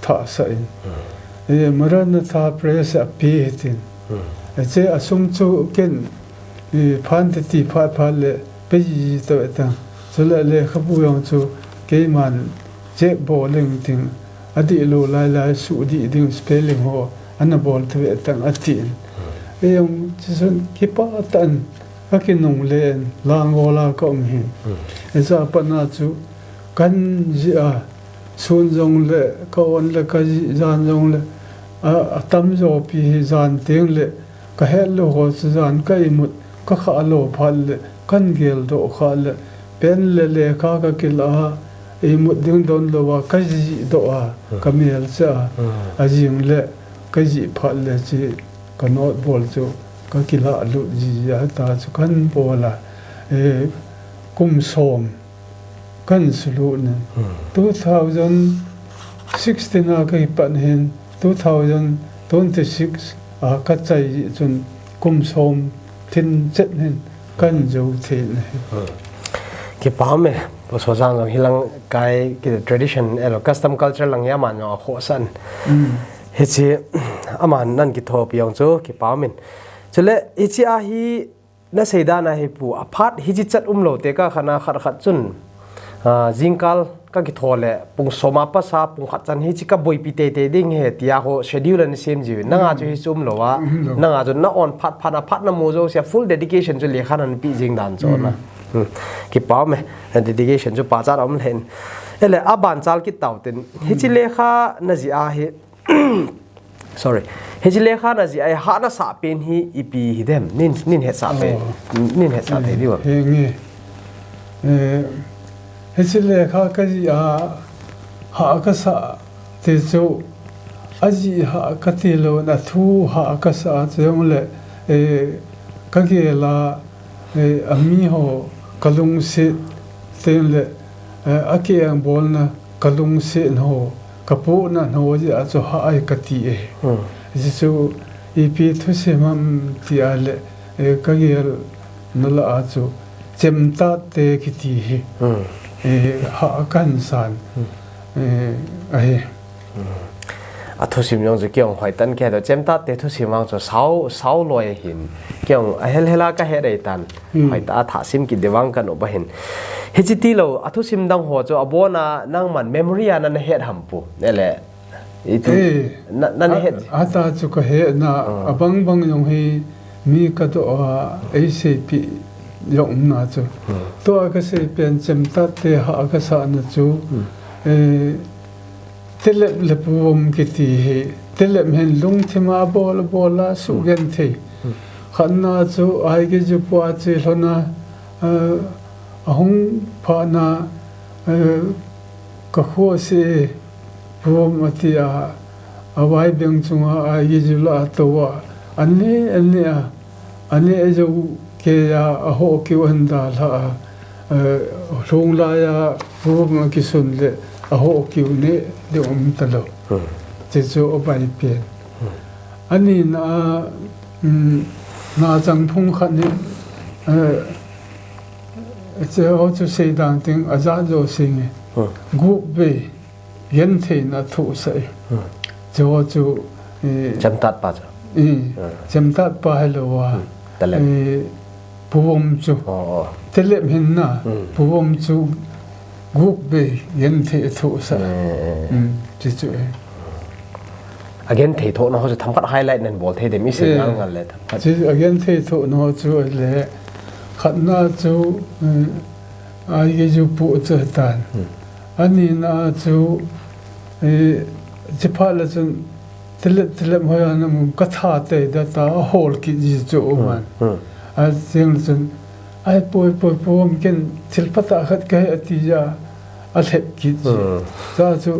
athahsah in. Eh, Maranatha Press a ape hitin. Hiche asum chu ken, eh, phan titi phat phat le pe ji ji tave tang. Chule lekhabu jong chu keiman check bol leng ting, adihlou lai lai sudih ding spelling ho ana bol tave tang atin. Eijong chuchun kipah tah in kakinungle in, Langol a kaum hin. Hiche a pat na chu kan jih a, sun jongle, ka on le ka jih, jan jongle, a, atamjo pi hi jan tengle, kahet lou ho chu jan ka imut, kakhah lou phat le, kan geldoh khah le, pen le lekha kakilah a, imut ding donlou a, kajihdoh a, kamelchih a, ajing le, kajih phat le chu, ka note bol chu, kakilah lut jiji a, hita chu kan bol a, eh, kum som, kan sulut in. Two thousand sixteen a kakipat hin, two thousand twenty-six a kachai chun kum som lhin chet hin kan jou thei in ahi. Kipa um e, Pu Sojang jong hilang kai ki tradition, elo custom culture lang hi aman jong akhohsah in. Hiche, aman nan kithopi jong chu kipa um in. Chule, hiche a hi, nasei dan a hi Pu, aphat hiche chat umlou tekah khat na khat khat chun, ah, jingkal kakitho le, pung som a pasa, pung khat chan hiche kaboipi teitei ding ahi tia ho schedule ana sem jiuvin. Nanga chu hiche umlou a, nanga chu na on phat phat a phat namu jouse a full dedication chu lekha nanapeh jing dan chu na. Kipa um e, dedication chu pachat a um lheh in. Ele, abanchal kit tau tin, hiche lekha najih a hi, Sorry. Hiche lekha najih a hi hahna sah pen hi ipi hidem? Nin, nin hetsah pen. Nin hetsah thei diu ham? Henge. Eh, hiche lekha kajih a hah kasah ti chu, ajih hah kati lou, athu hah kasah chu jongle, eh, kagel a, eh, amiho kalungset tengle, eh, akeng bolna kalungset ho, kapohna ho jeh a chu hah ahi kati e. Hiche chu ipi thusim ham ti a le, eh, kagelna lah a chu chemtatte kiti hi, eh, hah kahin san, eh, ahi. Athusim jong chu kei jong hoitah in kahe doh, chemtatte thusim vang chu sao, sao loi ahin. Kei jong ahel hel a kahet ahitan. Hoitah a thahsim kit ding vang kanop ahin. Hiche tilou, athusim dang ho chu abon a nangman memory a nana het ham Pu? Ele, iti, na, nana het? Hita chu kahetna, abang bang jong hi mi kadoh a eiseipeh jong umna chu. Tua kasei pen chemtatte hah kasahna chu, eh, Tilep le Puvom kiti hi, Tilep hin lungthim a bol, bol a suhgenthei. Khatna chu Aigiju pu a che lhon a, eh, ahung phat na, eh, kakhohse Puvom ati a, avaibeng chunga Aigiju lah a tou a, aneh, aneh a, aneh jou kei a, ahoh kiu ahin dalha a, eh, lhung lai a Puvom akisun le ahoh kiu neh ding um talou. Ti chu abai pen. Ani na, um, na chang phung khat ni, eh, che ho chu seidang ting a ja jo sing e. Gup ve, genthei na thu sa e. Che ho chu, eh, Chemtat pa chu. Eh, chemtat pa hello a. Talep. Eh, Puvom chu. Talep hin na. Puvom chu gup ve genthei thu sa. Chi chu e. A genthei thoh na ho chu themkhat highlight nan bol thei dem i sei ngal ngal le themkhat. Chi a genthei thoh na ho chu le khat na chu, eh, ai ge ju pu chu tan. Ani na chu, eh, chi pha la chun Tilep, tilep hoi a na mun ka tha te da ta a hol kit ji chu u man. A cheng chun, ai poi, poi, poi, ken thil pha ta khat ka he a ti ja a lhep kit ji. Cha chu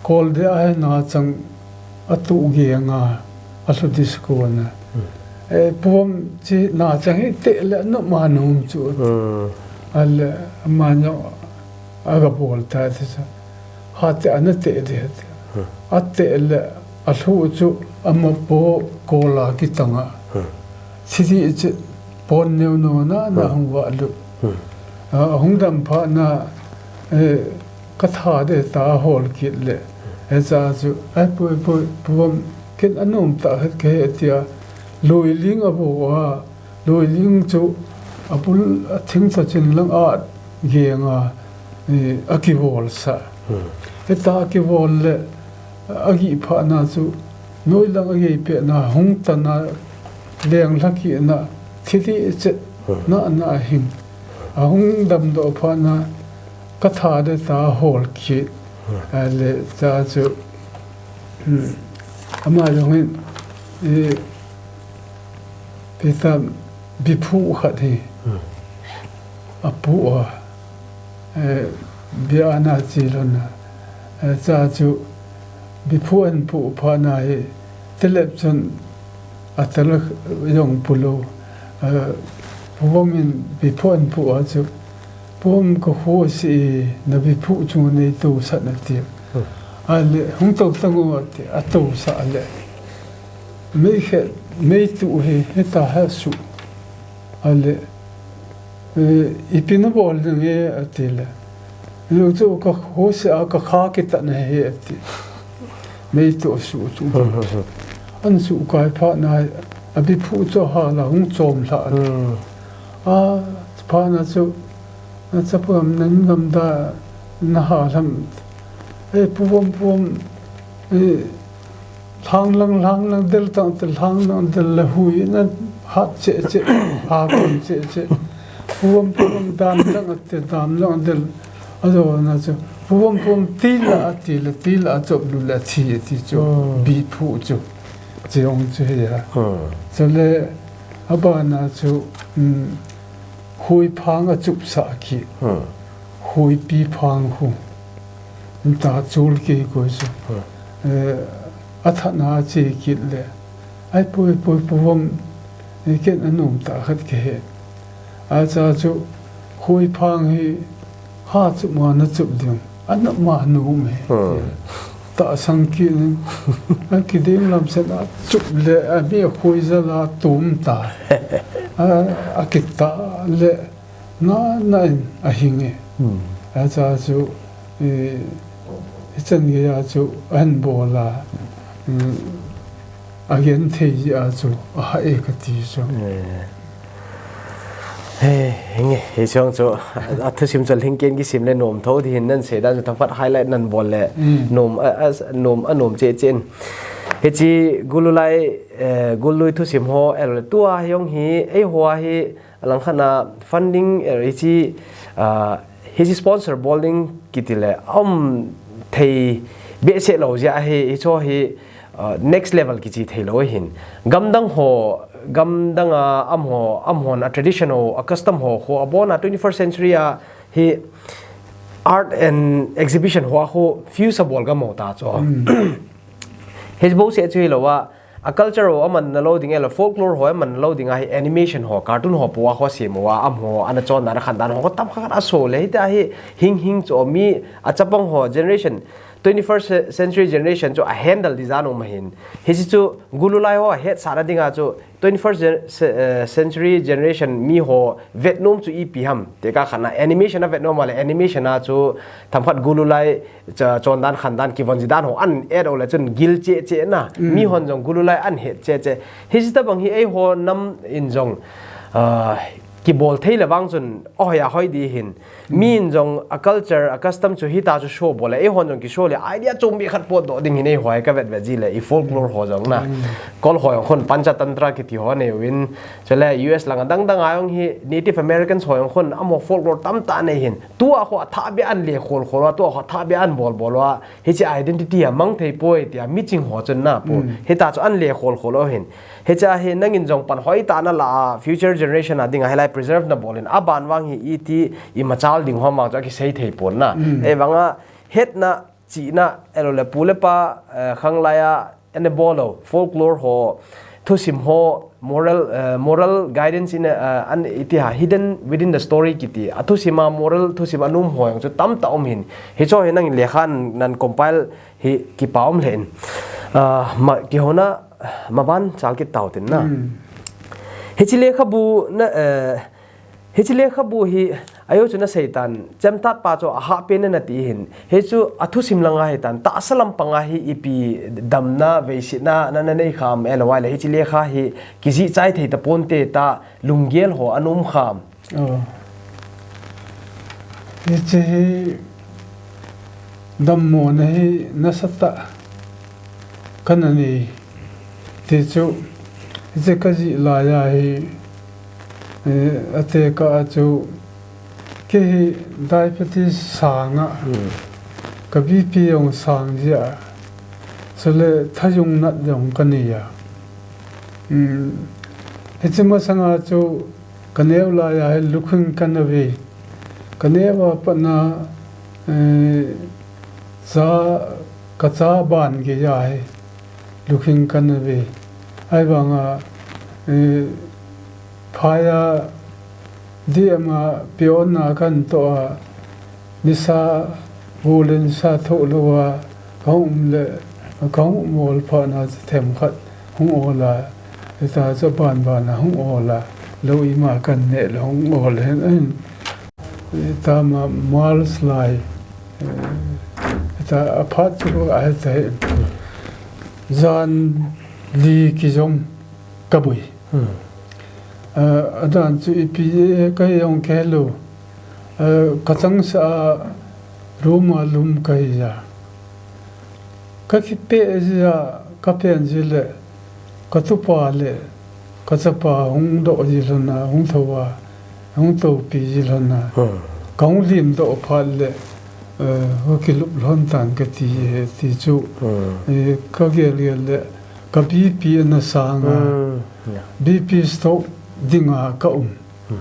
kol de a he na chang a tu ge nga a hlu disco na. E, puam chi na chang hi te le no ma num chu. A le ma no a ga bol ta ti chu. Ha te ana te de ti. A te le a hlu chu ama po kola kitanga. Sidi chi pon neu no na na hung va lu. A hung dam pha na, eh, ka tha de ta hol kit le. E cha chu, ai poi poi puam ken anom ta het ke tia. Lui ling a bo a. Lui ling chu a bul a thing sa chin lang a genga, eh, a kivol sa. Heta a kivol le a gi pha na chu noi lang a gi pe na hung ta na leng hla ki na thi thi che na na hing. A hung dam do pha na ka tha de ta hol ki a le cha chu. Ama jong hin, eh, Peter, biphu khat hi a pu a, eh, bia ana chi lon a, eh, cha chu biphu an pu pha na hi, telep chun a tel jong pu lo, eh, puam in biphu an pu a chu, Puam ka khu si na biphu chung nei tu sat na ti. A le hung to tang o ti, a to sa le. Mei khe, mei tu he, he ta ha su. A le, eh, ipi na bol ding e a ti le. Lu chu ka khu si a ka kha ki ta na he a ti. Mei tu su chu. An su kai pha na a biphu chu ha la hung chom hla. A pha na chu Na chapang nan gam da na ha lam. E puam puam, e, hlang lang, hlang lang del tang te hlang lang del la hui na hat che che, ha kon che che. Puam puam dam lang te dam lang del. A do na chu. Puam puam ti la a ti la, ti la a chop lu la thi a ti chu. Biphu chu. Chi ong chu he ya. Chu le a ba na chu, um, Hui phang a chup sa ki. Hui pi phang hu. Nta chul ki ko chu. Eh, a tha na che ki le. Ai poi poi puam. Ni ken a nom ta khat ke he. A cha chu hui phang hi ha chup ma na chup ding. A na ma nom he. Ta sang ki ni. A ki ding lam sen a chup le a mi a khui za la tum ta. A, a ki ta le na na in a hing e. A cha chu, eh, i chan ge ya chu an bol a. A gen thei ji a chu a ha e ka ti chu. He, henge, he chang chu, a thusim chu lhing ken kisim le nom tho di hin nan sei dan chu themkhat highlight nan bol le nom a, a, nom a nom che chen. He chi gululai, eh, gului thusim ho el tua hi ong hi, ei ho hi, a lang khat na funding, eh, hi chi, ah, hi chi sponsor bol ding kiti le, um, thei behseh lo jia hi, hi cho hi, ah, next level kichi thei lo hin. Gamdang ho, gamdang a, am ho, am hon a tradition ho, a custom ho, ho a bon a twenty-first century a hi art and exhibition ho a ho fuse a bol gam ho ta cho. Hi bo se chu hi lo a, A culture ho a man na lo ding e la folklore ho a man na lo ding a hi animation ho, cartoon ho po a ho sem ho a am ho, ana chon dan a khan dan ho tam khat a so le hi ta hi hing hing cho mi a chapang ho generation twenty-first ce- century generation chu a handle ding jan um ahin. Hiche chu gululai ho a hetsahna dinga chu twenty-first gen- ce- eh, century generation mi ho vetnom chu ipi ham. Tekah khat na animation a vetnom a le animation a chu themkhat gululai cha- chondan khandan kivon jidan ho an et o le chun gil cheh cheh na. Mi hon jong gululai an het cheh cheh. Hiche tabang hi eiho nam in jong, ah, kibol thei le vang chun ahoi a hoi ding ahin. Mi in jong a culture, a custom chu hita chu show bol le, eihon jong kishow le, idea chom beh khat potdoh ding ahin eiho a ka vetvet ji le, i folklore ho jong na. Kol ho jong khun Panchatantra kiti ho nei uvin, chule U S lang a dang dang a jong hi Native Americans ho jong khun amaho folklore tamtah nei ahin. Tua ho a thah beh an le khol khol a, tua ho a thah beh an bol bol a, hiche identity a mang thei poi tia miching ho chun na pu. Hita chu an le khol khol u ahin. Hiche a hi nangin jong pan hoitah na la a, future generation a dinga hilai preserve na bol in, aban vang hi iti imachal ding ham vang chu akisei thei pon na. Ei vang a hetna chihna, elo le pu le pa, eh, khanglai a, ane bol lo, folklore ho, thusim ho, moral, eh, moral guidance in, eh, an iti ha, hidden within the story kiti. A thusim a moral, thusim a nom ho jong chu tamtah um ahin. Hicho hi nangin lekha nan compile hi kipa um le in. Ah, ma, kihona, maban chal kit tau tin na. Hiche lekhabu na, eh, hiche lekhabu hi, ajo chu na seitan, chemtat pa chu ahahpen na nati ahin. Hichu a thusim langa hitan, tahsa lampanga hi ipi damna, veisetna, na, na nei kham, elo le hiche lekha hi kijih chai thei taponte ta, lunggel ho ana um kham. Oh. Hiche hi dammo na hi nasatah kana nei. Ti chu, hiche ka jih lai a hi, eh, atekah a chu, kei hi diabetes sang a, ka B P jong sang jia, chule thajung nat jong ka nei a. Um, hiche masanga chu, ka neo lai a hi lukhing kana ve. Ka neo a pat na, eh, cha, ka cha ban gei a hi lukhing kana ve. Ahivang a, eh, phai a D M a peon na kan toh a, nisa, bu le nisa thoh lou a, ka hung um le, ka hung um ol phat na themkhat hung ol a, hita chu ban ban a hung ol a, lou ima kan neh le hung ol hen ahin. Hita ma March lai, eh, hita a phat chu a hita hi. Jan li kijom ka bui. Hmm. Eh, adan chu ipi, eh, ka hi jong ka helou. Eh, ka changseh a room a lum ka hi a. Ka kipeh jia, ka pen ji le, ka tupa le, ka chapa hung doh ji lhon a, hung thou a, hung toupi ji lhon a. Hmm. Ka hung lim doh phat le, eh, ka kilup lhon tan ka ti, eh, ti chu. Hmm. Eh, ka gel gel le, ka B P ana sang a, hmm, yeah, B P stroke dinga ka um. Hmm.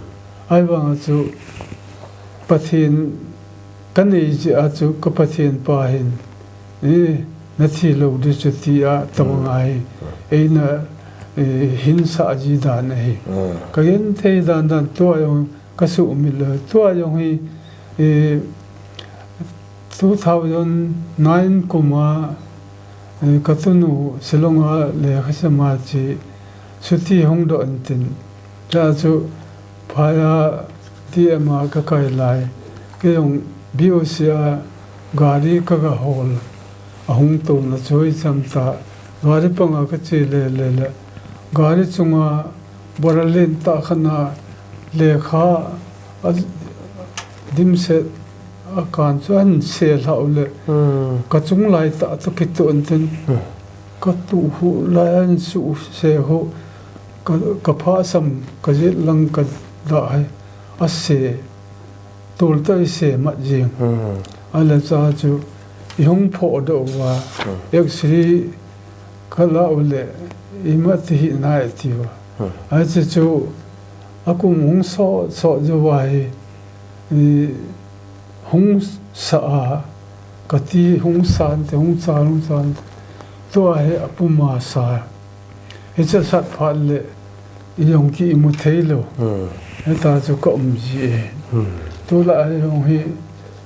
Ahivang a chu Pathen ka nei jeh a chu ka Pathen pa hin, eh, na thi lou ding chu ti a, hmm, tabang a hi, hmm, eina, eh, hinsah ji dan ahi. Hmm. Ka genthei dan dan tua jong ka sumil lou. Tua jong hi, eh, two thousand nine kum a, eh, ka tunu Shillong a lekha sem a che, chuti hung doh intin. Chua chu phai a D M a ka kai lai. Kei jong B O C a gari ka ga hol. Ahung touna chu i cham ta. Gari panga ka che le le le. Gari chunga bara len tah khat na lekha a dimset a kan chu an se lhau le. Hmm. Ka chung lai tah toh kitoh intin. Hmm. Ka tuh hu lai an su se hu. Ka, ka phasam ka jet lang ka dah hai. A se. Tol toh i se mat jing. Hmm. A le cha chu i hung phoh doh uva. Hmm. X-ray ka la u le i mat ti hi nai ti uva. Hmm. A chu chu a kum hung so, so jo uva hi, i hung sa a, ka ti hung san te, hung chan, hung chan te. Tua hi a puma sa. Hiche sat phat le, i jong ki imu thei lou. Hmm. Hita chu ka um ji e. Hmm. Tulai a jong hi,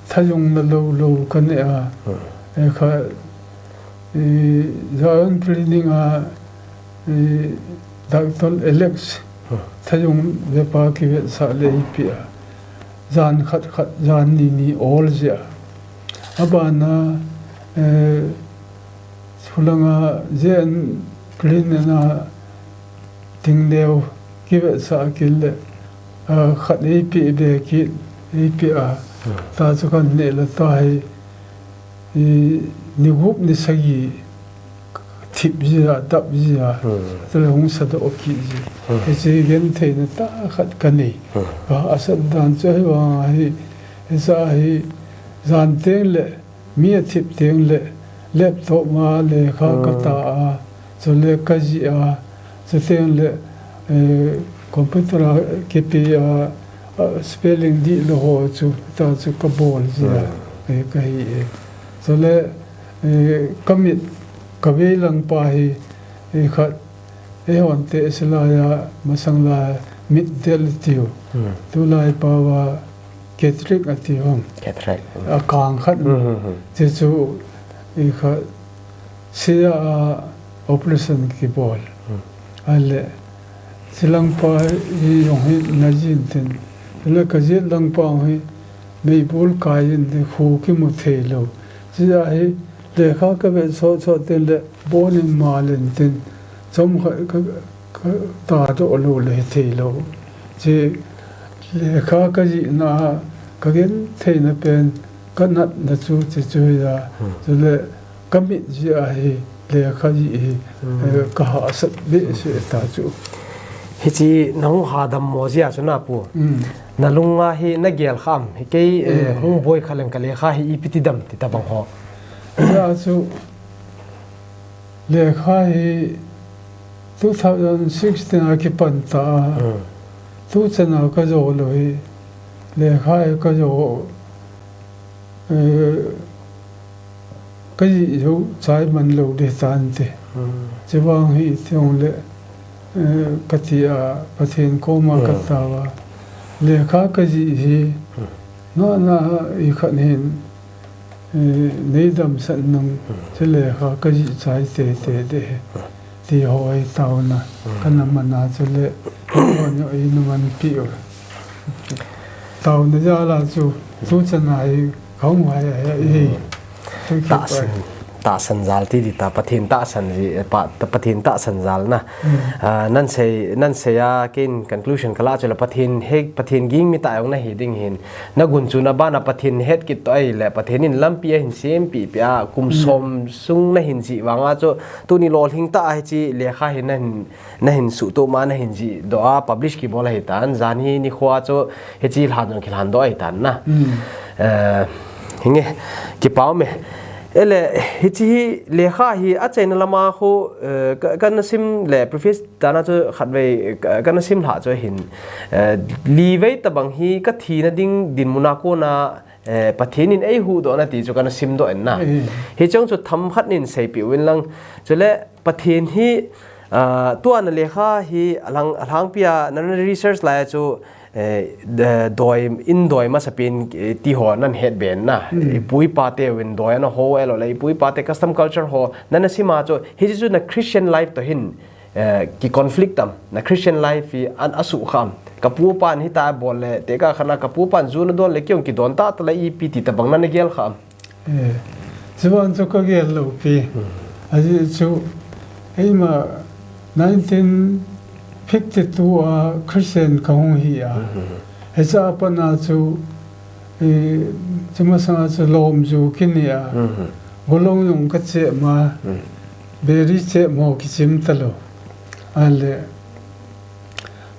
thajung na lou lou ka ne a. Hmm. Eh, kha, eh, Zion Clinic a, eh, Doctor Alex Thajung vepa kivetsah le eipeh a. Jan khat khat, jan ni ni ol jeh a. Abana, eh, Chulanga Zion Clinic a Tingneo kivetsah kit le, ah, khat eipeh be kit, eipeh a. Hmm. Tachu kaneh le tahi, i, ni gup ni sagi thip jia, dap jia. Hmm. Tule hung sadoh kit ji. Hmm. Hiche gentheina tah khat kanei. Hmm. Kahahsat dan chu ahivang ahi, hiche hi jan teng le, mi athip teng le laptop ma lekha kata a, chule kajih a, chuteng le, eh, computer a kipe a, a, spelling dihlou ho chu, tachu kabol jia, eh, kahi e. Chule, eh, kamit, kaveilang pa hi, eh, khat, eihon te silai a, masang lai a, mit del tiu. Hmm. Tulai pao a, cataract ati ham. Cataract. Akang khat. Hmm, hmm, hmm. Chuchu, i kha, sia a operation kibol. Hmm. Ale, chilang pa hi jong hi najin tin. Le kajet lang pa hi, meibol kai in te khu kimu thei lou. Chia hi, lekha kavet sot sot tin le, bon in mal in tin. Chomkhat ka, ka, katadoh lou le hithei lou. Chi lekha kajihna a kagentheina pen kanatna chu, chuchu hia. Hmm. Chule kamit jeh a hi lekha jih hi, hmm, eh, kahahsat behseh ta chu. Hiche nahung hadam mo jeh a chu na pu. Hmm. Nalunga hi nagel kham, hi kei, eh, hmm, hung boi kha leng ka lekha hi ipi ti dam ti tabang ho. Hia chu, lekha hi two thousand sixteen a kipan ta a. Hmm. Tuchan a kajo lou hi, lekha hi kajo, eh, kajih jou chai man lou ding tan te. Hmm. Chuvang hi ti jong le, eh, kati a, Pathen koma, hmm, kataova. Lekha kajih hi, hmm, nana ikhat hin, eh, neidamsah nung, hmm, chule kha kajih chai tete ding, hmm, ti ho hi taona, hmm, kana man a chule, ho neo eina manpi u. Taona jal a chu, tuchan a hi, kahung hai hai hi. Hmm. Tahsan, tahsan jal ti ding ta, Pathen tahsan ji, eh, pa, ta, Pathen tahsan jal na. Hmm. Ah, nansei, nansei a, ken conclusion kalah chu le Pathen he, Pathen ging mi tah jong nahi ding hin. Nagunchu na bana Pathen het kit toh ahile, Pathen in lampi ahin sempeh peh a, kum, hmm, som sung nahin jih vang a chu, tuni lolhing tah a hiche lekha hi nahin, nahin suhtoh ma nahin jih doh a, publish kibol ahitan, jan hi nikho a chu hiche lhan jong kilhan doh ahitan na. Hmm. Eh, hinge, kipa um e. Ele, hiche hi lekha hi achaina lama khu, eh, ka, kana sim le preface tana chu khatvei, ka, kana sim lhah chu hin, eh, livei tabang hi kathina ding dinmun a kona, eh, Pathen in eihuhdoh na ti chu kana simdoh in na. Eh. Hiche jong chu themkhat nin seipeh uvin lang. Chule Pathen hi, ah, tua na lekha hi alhang, alhangpi a na, na research lai a chu, eh, de-, doi, in doi masapen, eh, ti ho nahin hetbe na. Hmm. Ipu ipa teuvin doi ana ho, ahilou le ipu ipa te custom culture ho nana sim a chu, hiche chu na Christian life toh hin, eh, ki conflict am, na Christian life hi an asuh kha am. Kapu pan hitia bol le, tekah khat na kapu pan ju nadon le kei jong kidon tah tah le ipi ti tabang nana gel kha am. Eh, chuvang chu kagel lou pi. Hmm. Ajeh chu, eima nineteen fifty-two a Christian kahung hi a. Hmm. Hiche a pat na chu, eh, chu masang a chu lom ju kinei a. Hmm. Golong jong kachep ma, hmm, beri chep mo kichim talou. Ale,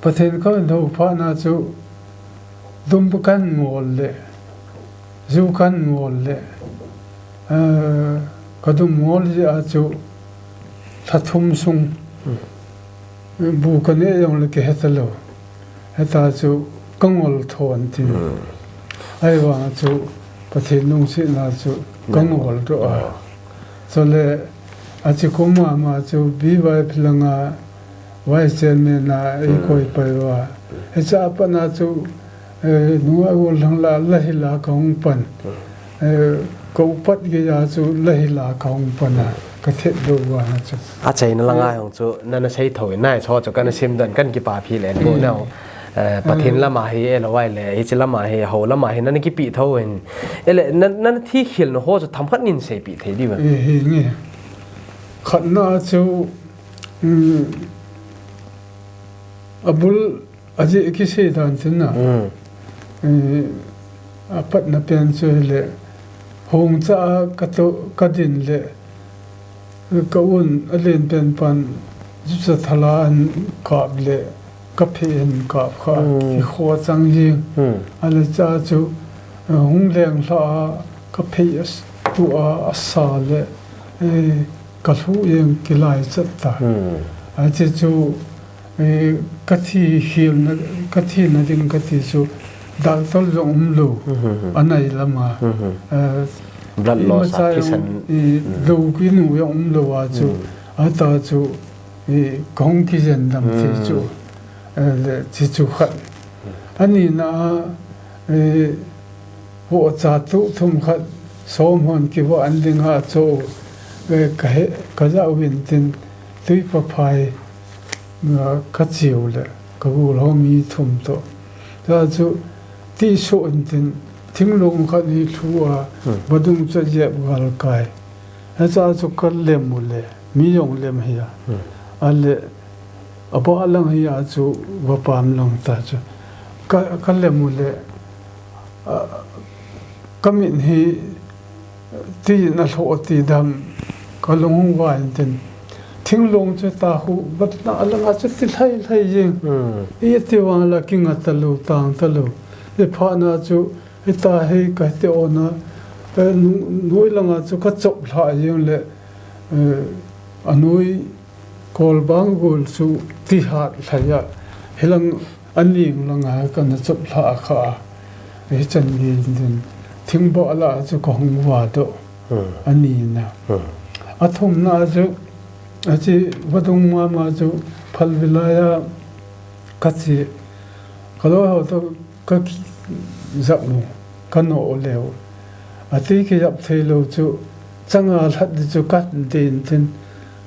Pathen kahin hou phat na chu, dum kahin ngol le, ju kahin ngol le, eh, kadum ngol jeh a chu lha thum sung, hmm, bu kaneh jong le kihe talou. Hita chu kangol thon tin. Hmm. Ahivang chu Pathen lungsetna chu, hmm, kangol doh a. Oh. Chule, achi kum mama chu B Y P langa Vice Chairman a, hmm, eikoi pai uva. Hiche a pat na chu, eh, nunga gollhang la, la hi la kahung pan. Hmm. Eh, Ka upat gei a chu la hila ka hung pan a, ka thet lou vang a chu. Achaina langa jong chu nana sei thou in, nai cho chu kana sim dan kan kipa phi le ko nau. Eh, Pathen lama hi, eh, lou ai le, hiche lama hi, hou lama hi, nana kipe thou in. Eh, le, na, nana thi khel na ho chu themkhat nin seipeh thei diu. Eh, hi nge. Khatna chu, um, abul Ajeh kisei dan tin na. Mm. Eh, apatna pen chu hile, hung cha a ka to, ka din le, ka un alen pen pan, jucha thala an kap le, ka phe an kap kha, mm, ki kho chang jing. Mm. Ale cha chu, eh, hung leng hla a, ka phe as, tu a, asa le, eh, ka lhu jeng kilai chat ta. Mm. Ache chu, Eh, ka thi khel na, ka thina ding ka ti chu, doctor jong um lou, mhm, anai lama. Mhm. Eh, blood loss a thisan. Eh, mm, lou kinu jong um lou a chu, mm, ata chu, eh, ka hung kijen dam thei chu, mm, eh, le, chi chu khat. Ani na, eh, Vohcha tuh thum khat, som hon kivah an ding a chu, eh, ka he, ka ja uvin tin, tui paphai, ah, ka chiu le, ka gul ho mi thum to. Cha chu, ti so in tin, thinglung khat ni thu a, hmm, vadung cha jep gal kai. Hicha chu ka lem u le, mi jong lem hi a. Hmm. Ale, abah lang hi a chu, vapam lang ta chu. Ka, ka lem u le, a, ka min hi, ti na lho ti dam, ka lung hung va in tin. Thinglung chu ta hu, vat na lang a chu ti lhai lhai jing. Hmm. I ti vang la kinga ta lo, tang ta lo. I pha na chu, Hita hi ka ti ona, eh, nu-, noi langa chu ka chop lha jeng le, eh, anoi kol bang gol chu ti hat lhai a, hilang aning langa ka na chop lha kha a, hichan ni din, thingba la chu ka hung va doh, hmm, ani na. Hmm. Athum na chu, achi vadung mama chu phalvilai a ka chi, ka loi ho to, Ka ki-, jap u, ka noh u leu. Ati kijap thei lou chu, changa lhat di chu ka din tin,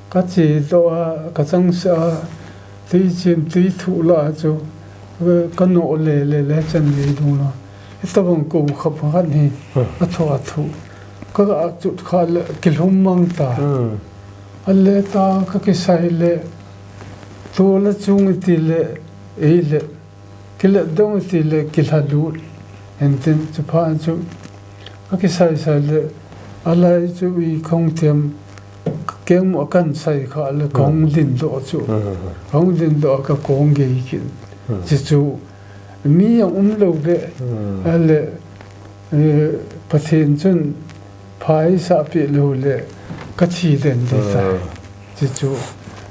ka che doh a, ka chang se a, tui chim, tui thuh la chu, ka noh le, le, le chan ni dung la. Hitabang ko khap khat hi, hmm, a thu, a thu. Ka ga chut kha le, kilhum mang ta. Hmm. A le ta, ka kisai le, tu le chung ti le, ei le, Kilet dong ti le kilha lut. Enten chu pha chu. Ka kisai sai le. Alai chu i khong thiam. Keng mo kan sai kha le, hmm, khong din doh chu. Hmm. Khong din doh ka kong gei kin. Hmm. Chi chu. Mi jong um lou be. Hmm. Ale, eh, Pathen chun Phai sa pi lou le, ka thi den di ta. Hmm. Chi chu,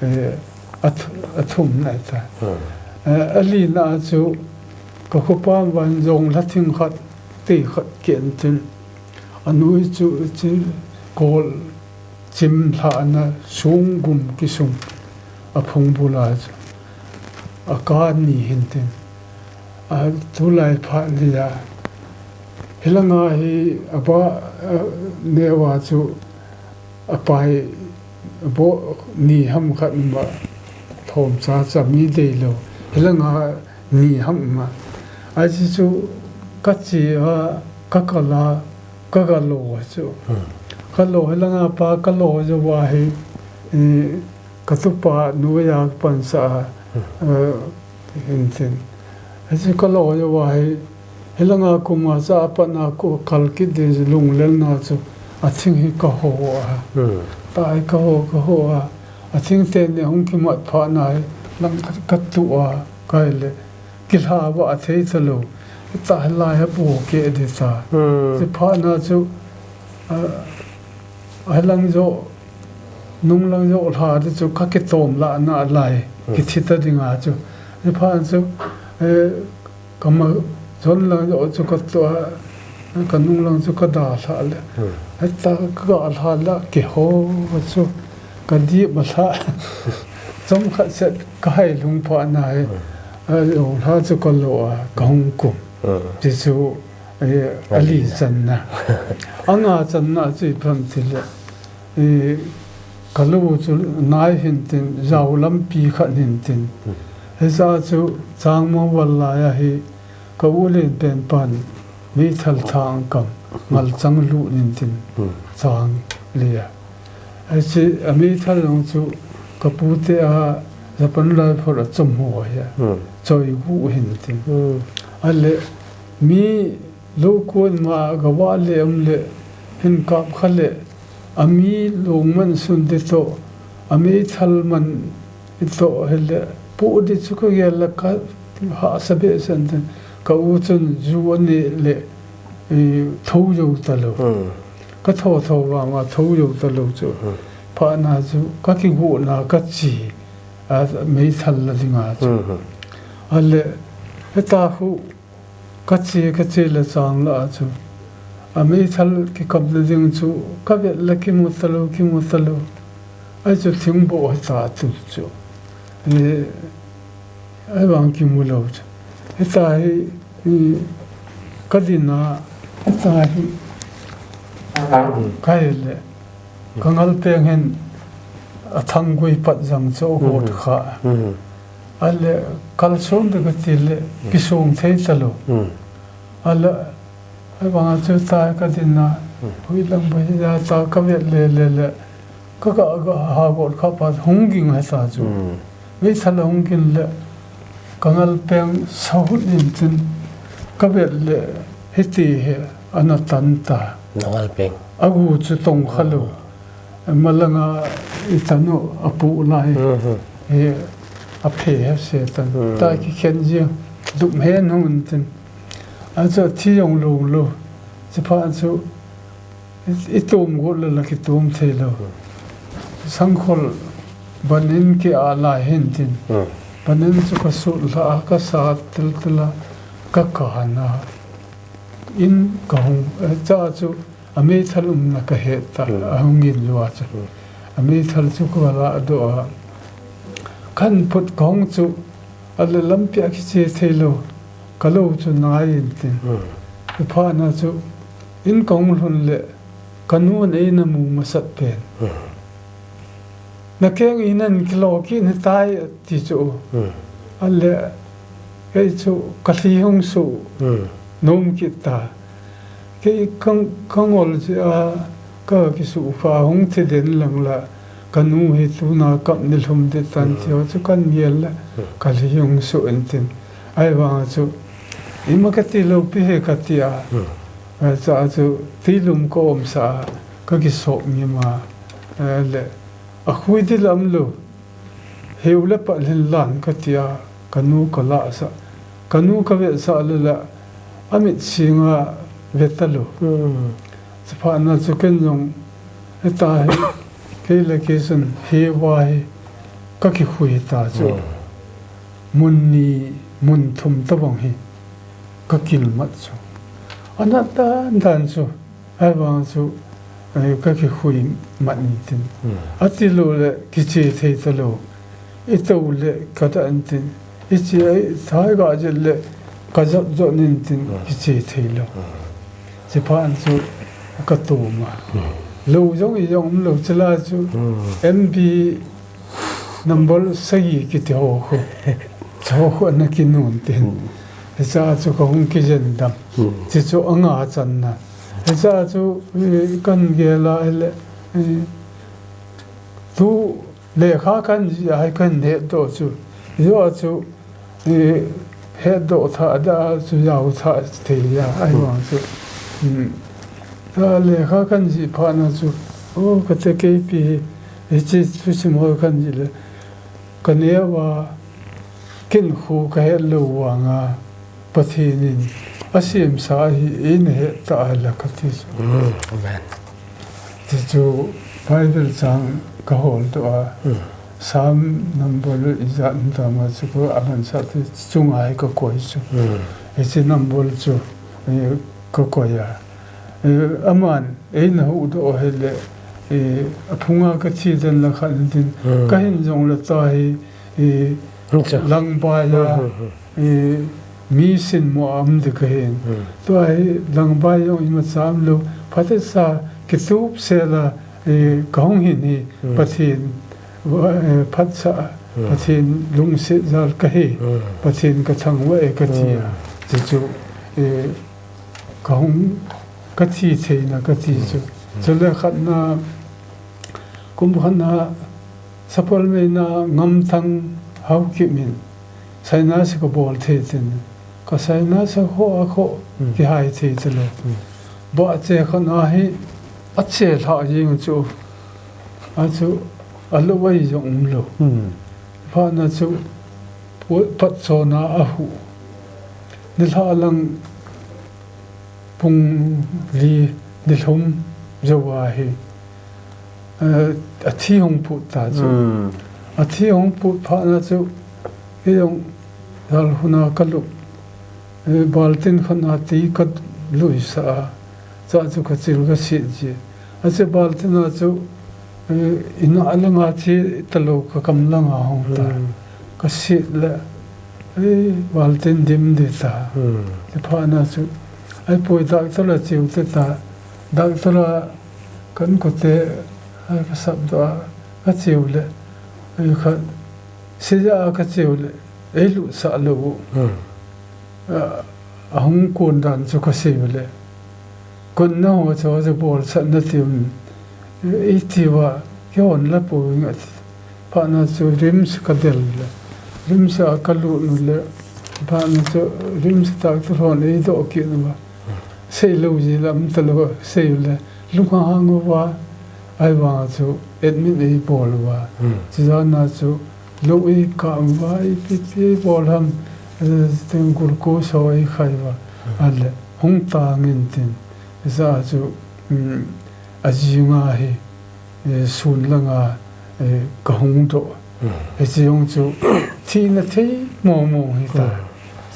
eh, a th-, a thum na ta. Hmm. Eh, a li na chu, ka khopa van jong la thing khat, ti khat ken tin. A noi chu, chi kol chim lha na sung gum ki sung. A phung bula chu. A ka ni hin tin. A, tulai phat ni a. Hilanga hi a ba, a, neo a chu a pai bo ni ham khat ma thom cha cha mi dei lou. Hilanga ni ham ma. A chi chu ka chi a, ka kal a, ka ga lo a chu. Hmm. Ka lo hilanga pa ka lo jo wa hi, i, ka tupa nu ya ka pan sa a, hmm, a, Hin tin. Hichu ka lo jo wa hi, hilanga kum a cha a pat na ko kal kit din lunglel na chu, a thing hi ka ho a. Hmm. Ta hi ka ho, ka ho a. A thing te ni hung kimat pha na hi, lang ka, ka tu a, ka le. Kilha va a thei ta lo. Ta hi lai ha bo ke de ta. Hmm. Ti pha na chu, a, A lang jo, nung lang jo lha di chu ka kitom la na lai, hmm, kithi ta ding a chu. Ni pha chu, eh, ka ma jon lang jo chu ka tua, ka nung lang chu ka da lha le. Hmm. Heta ka ga lha la ki ho chu, ka di ma lha. Chom khat set ka hai lung pha na he. Hmm. A jo lha chu ka lo a, ka hung kum. Hmm. Ti chu, Eh, ali channa. Anga channa chu ipi ham tile, eh, ka lou chu nai hintin, jao lampi khat hintin. Hicha chu chang mo val lai ahi, ka u len pen pan meithal thang kam, ngal chang lut hintin, chang le a. Hiche a meithal jong chu ka pu te a Japan Rifle a chom ho hi a. Choi gu hintin. Ale mi lou kon ma gava le um le hin kap kha le a mi lou man sun de to a meithal man to hele pu de chu ka gel la ka ha sa be san tin ka u chun ju ani le, eh, tho jo ta lo. Ka tho tho vang a tho jo ta lo chu. Pha na chu ka kiguna ka chi a meithal la dinga chu. Ale heta hu ka chi ka chi le chang la chu. A meithal kikap na ding chu ka vet la kimu ta lo, kimu ta lo. Ai chu thingbo heta tu chu. Eh, Ahivang kimu lou chu. Hita hi, hi, ka dinna, hita hi, ka hi le, ka ngal peng hin a thanggui pat jang chu a got kha. Ale, kal sung de ka ti le, kisung thei ta lou. Ale, Ahivang a chu ta ka dinna, hui lang ba hi ja ta ka vet le, le, le. Ka, ka, ka ha got kha pa hung ging heta chu. Meithal hung ging le, ka ngal peng sa hut in tin, ka vet le, hiti he, ana tan ta. Na ngal peng. A gu chu tong kha lou. Malanga i tanu a pu lai. He, a phe he se tan. Ta ki khen ji, dup he nun tin. A chu thi jong lou lou. Chi pha chu, i, i tum got le la ki tum thei lou. Sangkhol ban in ki a lai hin tin. Ban in chu ka sut la, ka sa til til a, ka ka na. In ka hung, eh, cha chu, a meithal umna ka het ta, a hung in lua chu. A meithal chu ka la do a. Kan put kong chu, a le lampi a kiche thei lou, ka lou chu nai in tin. I pha na chu, in kong lhun le, ka nu nei na mu masat pen. Na keng in an kilo ki ni tai ti chu. A le, kei chu ka thi hung su, nom ki ta. Kei kang, kang ol chi a, ka ki su fa hung thi den lang la, ka nu hi tu na kap ni lhum de tan ti ho chu kan gel la, ka thi hung su en tin. Ahivang chu, ima ka ti lou pi he ka ti a. A cha chu, ti lum ka om sa, ka ki sok ni ma, a le, a khui di lam lou. Heu le pat hin lan ka ti a, ka nu ka la sa. Ka nu ka vet sa le la, a mit singa vet ta lou. Chi pha na chu ken jong, heta hi, kei le kei sun, he va hi, ka ki khui ta chu. Mun ni, mun thum ta bang hi, ka kil mat chu. A na dan dan chu. Ahivang chu, eh, ka ki khui mat ni tin. A ti lou le, ki che thei ta lou. I to le, ka ta an tin. I che, eh, thai ga je le, ka jot jot nin tin, ki che thei lou. Chi pha an chu, ka to ma. Lou jong i jong lou chi la chu. M B number sagi ki ti ho khu. Chu ho khu na ki nun tin. Hi cha chu ka hung ki jen dam. Chi chu a nga chan na. Hicha chu, eh, kan gel a le, eh, tu lekha kan ji a hi kan het doh chu. Yo a chu, eh, het doh tha da chu yau tha thei ya, ahivang chu. Ta lekha kan ji pha na chu, o ka te kei pi, hichi thu sim ho kan ji le, ka neo a, kin khu ka het lou vang a, Pathen in a siam sa hi in het ta a la ka ti chu. Amen. Ti chu Bible chang ka hol to a. Psalm number i ja ta ma chu ko a man sa ti chung ai ka koi chu. Hichi number chu, eh, ka koi a. Eh, aman, ei na hu do he le, eh, a phunga ka thi den la khan din. Ka hin jong le ta hi, eh, lang ba ya. I, mi sin mo a um ding kahin. Hmm. Tua hi langbai jong imacha umlou, phatecha kitup sela, eh, kahung hin hi, Hmm. Pathen, eh, phatcha, Hmm. Pathen lungset jal kahi, Hmm. Pathen kathangvah e kati a. Hmm. Chuchu, eh, kahung, kathi theina kati chu. Hmm. Chule khatna, kum khatna, Sapalmeina Ngamthang Haokip in, sinus kabol thei tin, ka sinus a kho a kho, Hmm. kihai thei talou. Hmm. Ba che khatna hi, ache lha jing chu, achu, alou ai jong umlou. Hmm. Phatna chu, pu-, patchona ahu. Nilhah lang pung li nilhum jou ahi. Eh, athi hung put ta chu. Hmm. Athi hung put phatna chu, kei jong jalhuna kalup. Eh, baltin khatna ti kaluisah a. Cha chu kachil kaset ji. Ache baltin a chu, eh, ina langa thi talou kakam langa hung ta. Hmm. Kaset le, eh, baltin dim ding ta. Hmm. Ti phatna chu, ahipoi doctor a cheu te ta. Doctor a kan kote, ai kasap doh a, kacheu le, eh, kha, seija a kacheu le, eilutsah lou u. Hmm. A, ahung kon dan chu kasei u le. Konna ho chu, chu bolsah na ti um. Iti uva, kihon la poi ngat. Phatna chu RIMS kadel le. RIMS a kalut u le. Phatna chu RIMS doctor hon eidoh kit uva. Seilou ji lam talou, sei u le. Lunghang uva. Ahivang chu admit eibol uva. Hmm. Chujan a chu Lou eikap uva, ipi pi bol ham, eh, tin glucose ho eikhai uva. Hmm. Ale, hung tang in tin. Hijeh a chu, um, ajing a hi, eh, sun langa, eh, kahung doh. Hmm. Hiche jong chu, thina thei mong mong hita. Hmm.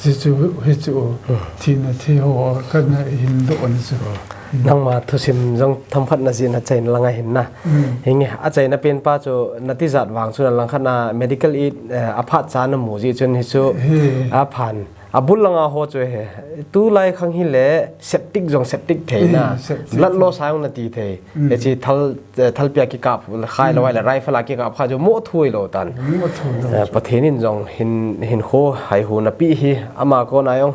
Hichu, hichu, Hmm. thina thei ho, kana hin doh na chu. Hmm. Nangma thusim jong themkhat najih na achaina langa hin na. Hmm. Hinge, achaina pen pa chu natijat vang chu nalangkhat na medical aid, eh, aphat cha namu jeh chun hichu He. aphan. Abul langa ho chu he. Tulai khang hile septic jong septic thei na. Hmm, septic Blood thei. loss a jong nati thei. Hmm. Hiche thal eh, thalpi a kikap, khai lou Hmm. le, rifle a kikap kha chu mo thui lou tan. Mo thui lou Eh, chu. Pathen in jong hin, hinkho haihu napeh hi, ama kona jong,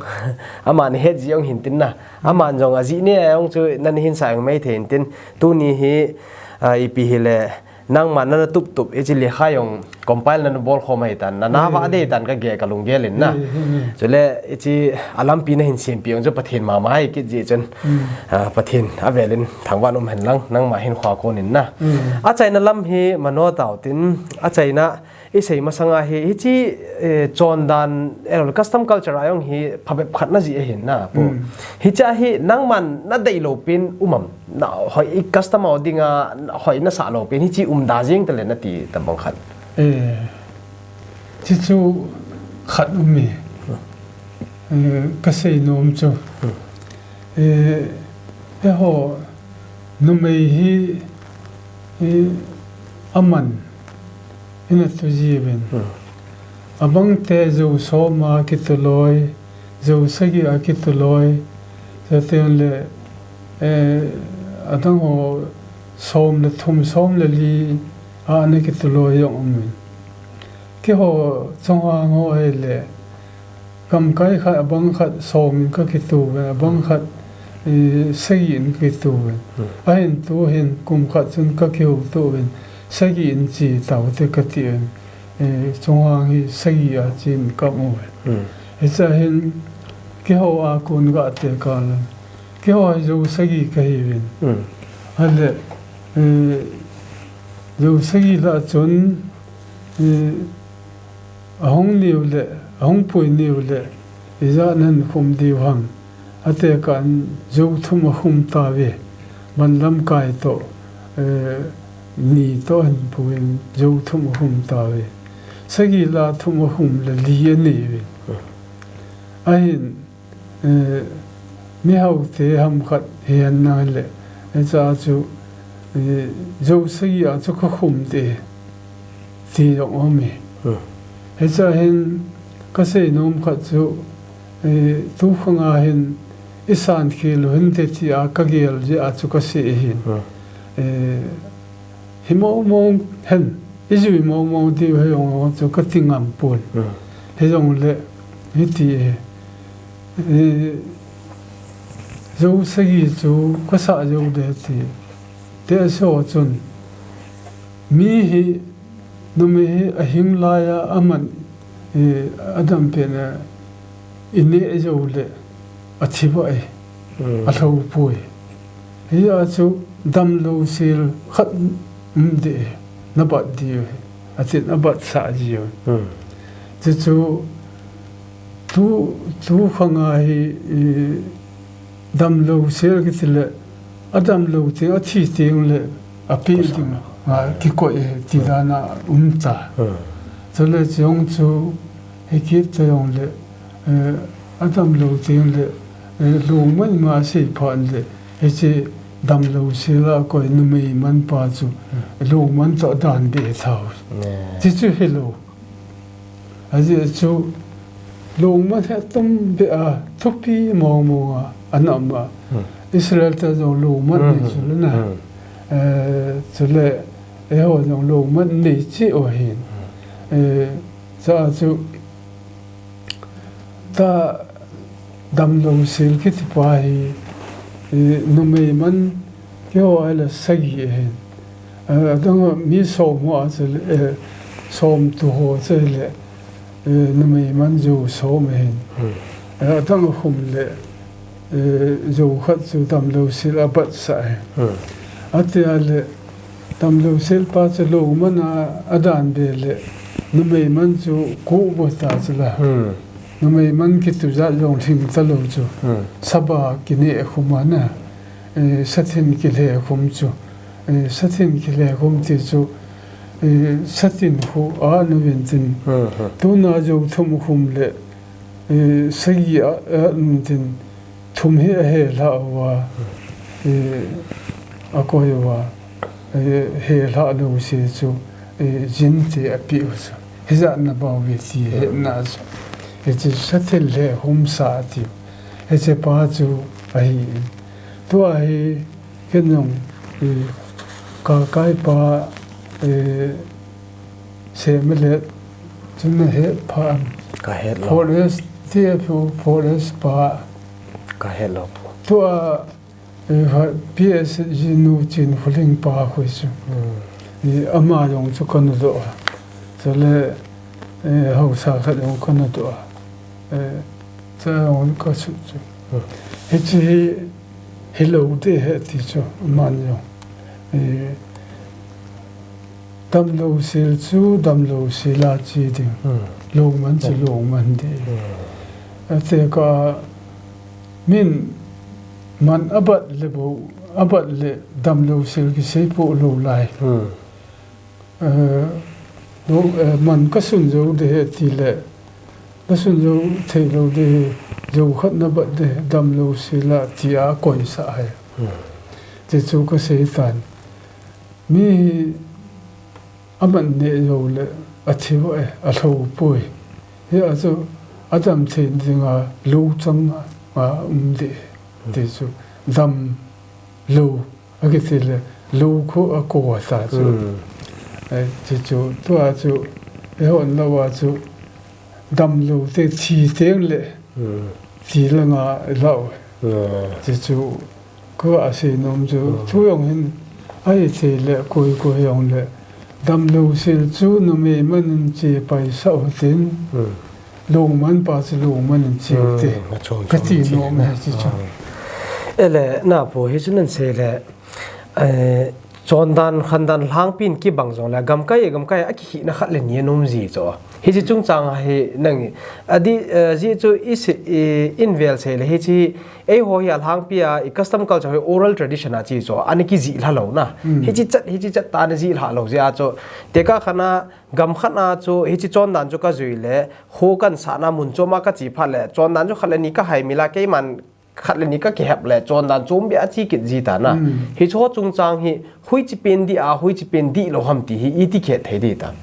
ama nahet jeh jong hin tin na. Hmm. Aman jong ajeh neh a jong chu, nahin sa jong mai thei in tin. Tuni hi, ah, ipi hile, nangma nana tup tup, hiche lekha jong compile nana bol khom ahi tan, nana Hmm. vah dei tan kagel kalunggel in na. Hmm, hmm, hmm. Chule, hiche alampi nahin sempeh jong chu Pathen mama ahi kit jeh chun. Hmm. Ah, Pathen avel in thangvah in um hen lang, nangma hinkho a kon in na. Hmm. Achaina lam hi mano tau tin, achaina isei masang a hi, hiche, eh, chondan, eh, custom culture a jong hi phabep khat najih ahin na, Pu. Hmm. Hiche a hi nangman nadei lou pen um am, na hoi i custom a dinga, hoi nasah lou pen, hiche umda jeng tale nati tabang khat. Eh, hichu khat um e. Eh, kasei nom chu. Hmm. Eh, eiho, numei hi, eh, aman, ina tu jiuvin. Hmm. Abang te jou som a kitu loi, jou sagi a kitu loi, chuteng le, eh, adang ho som le thum, som le li a ana kitu loi jong um in. Keiho chunga ngol ahile, gamkai khat, abang khat som in kakitu uvin, abang khat, eh, sagi in kakitu uvin. Hmm. Ahin tu hin kum khat chun kakihou tu uvin, sagi in che tau te kati uvin. Eh, chunga hi sagi a chen kamu uvin. Hmm. Hiche a hin keiho a kon gah te kal in. Keiho hi jou sagi kahi uvin. Hmm. Ale, eh, jou sagi lah chun, eh, ahung niu le, ahung pui niu le, ijat nan khum diu ham. Atekah in jou thum akhum tauve. Ban lamkai toh, eh, ni toh ahin pui in jou thum akhum tauve. Sagi lah thum akhum le li anei uve. Hmm. Ahin, eh, mihao te ham khat hihen na le, hiche a chu, eh, jou sagi a chu kakhum te, ti jong um e. Hmm. Hiche a hin kasei nom khat chu, Eh, tu khanga hin i san khel u hinte tia ka gel jeh a chu ka sei ahin. Hmm. Eh, hi mong mong hen, i jui mong mong diu hi jong chu ka ti ngam pon. Hmm. Hijongle, hiti e. Eh, jou sagi chu ka sa jou de ti. Te so chun, mi hi, numei hi a hing lai a, a man, eh, a dam pen a, i neh jou le, a thi va e, Hmm. a lhou poi. Hia chu damlou sel khat um de, na bat diu hi, a tin a bat sa diu. Hmm. Chu chu, tu, tu khanga hi, i, damlou sel kiti le, a damlou teng, a thi teng le, a pe ding, a kikoi e, ti dan a um ta. Hmm. Chule chong chu, hi kit ta jong le, eh, a damlou teng le, eh, lungman nga sei phat le, hiche damlou sel a koi numei man pa chu, lungman toh dan be thau. Ne. Ti chu hilou. Ajeh chu lungman hi atum be a, thupi mong mong a, ana um a. Hmm. Israel te jong lungman Hmm. nei chu le na. Hmm. Eh, chule, eiho jong lungman nei cheh u ahin. Hmm. Eh, cha chu, ta damlou sel kiti pa hi, eh, numei man keiho a le sagi ahin. Eh, adang a mi som ho a chu le, eh, som tu ho chu le, eh, numei man jou som ahin. Hmm. Eh, adang a khum le, eh, jou khat chu damlou sel a bat sa ahin. Hmm. Atia le, damlou sel pa chu lungman a, a dan be le, numei man chu ko bo ta chu la. Hmm. Numei man kitu jat jong lhing ta lou chu. Hmm. Saba kineh khum a na. Eh, sathin kilhe khum chu. Eh, sathin kilhe khum ti chu. Eh, satin khu a nu vin tin. Hmm, hmm. Tuna jou thum khum le, eh, sagi a, a nu tin. Thum hi a he lha uva, eh, a koi uva, eh, he lha lou se chu, eh, jin te a pe u chu. Hijat na bou ve ti he na chu. Hiche sathil le hum sa ti. Hiche pa chu ahi. Tua hi ken jong, eh, ka kai pa, eh, se me le chu na he pha am. Ka he lou. Forest, T F U Forest pa. Ka he lou. Tua, eh, ha, P S G nu chin huling pa khu chu. Hmm. Ni ama jong chu ka nu doh a. Chule, eh, hausa khat jong ka nu doh a. Eh, cha jong ka su chu. Hmm. Hiche hi, hilou te he ti chu, man jong. Eh, damlou sel chu, damlou sel a chi ding. Hmm. Lungman chu, hmm, lungman ding. Hmm. Ate ka min man abat le bou, abat le damlou sel kisei po lou lai. Hmm. Eh, lou, eh, man ka sun jou de he ti le, ka sun jou thei lou de he, jou khat na bat de, damlou sel a ti a koi sa hai. Hmm. Ti chu ka sei tan. Mi hi a man neh jou le a thi va e, a lhou poi. Hia chu a dam thei ding a lou chang a um de. Ti chu damlou a kiti le lou khu a ko ta chu. Hmm. Eh, ti chu tua chu eihon lou a chu damlou te thi teng le Hmm. ti le nga lou. Hmm. Ti chu Ka a sei nom chu, hmm, thu jong hin, ahithei le, koi koi jong le, damlou sel chu numei man in che paisa u tin, hmm, lungman pa chu lungman in che u te. Hmm, a chong chong in che u te. Ka ti nom e ti chu. Ah. Ele, na pu hi chu nan sei le, eh, chondan, khandan lhangpi in kibang jong le, gamkai, gamkai a kihina khat le ni a nom ji chu. Hiche chungchang hi nang, adi, eh, ji chu i sei, i, in vel sei le, hiche Eiho hi alhangpi a, i custom culture hi oral tradition a chi chu, ana kijih lha lou na. Mm. Hichi chat, hichi chat ta ana jih lha lou jeh a chu. Tekah khat a, gam khat a chu, hichi chondan chu ka jui le, kho kan sah na mun chom a ka chi phat le, chondan chu khat le ni ka hai mil a, keiman khat le ni ka kihep le, chondan chom beh a chi kit ji ta na. Mm. Hicho chungchang hi, hoichi pen dih a, hoichi pen dih lou ham ti hi, iti khet thei ding tam.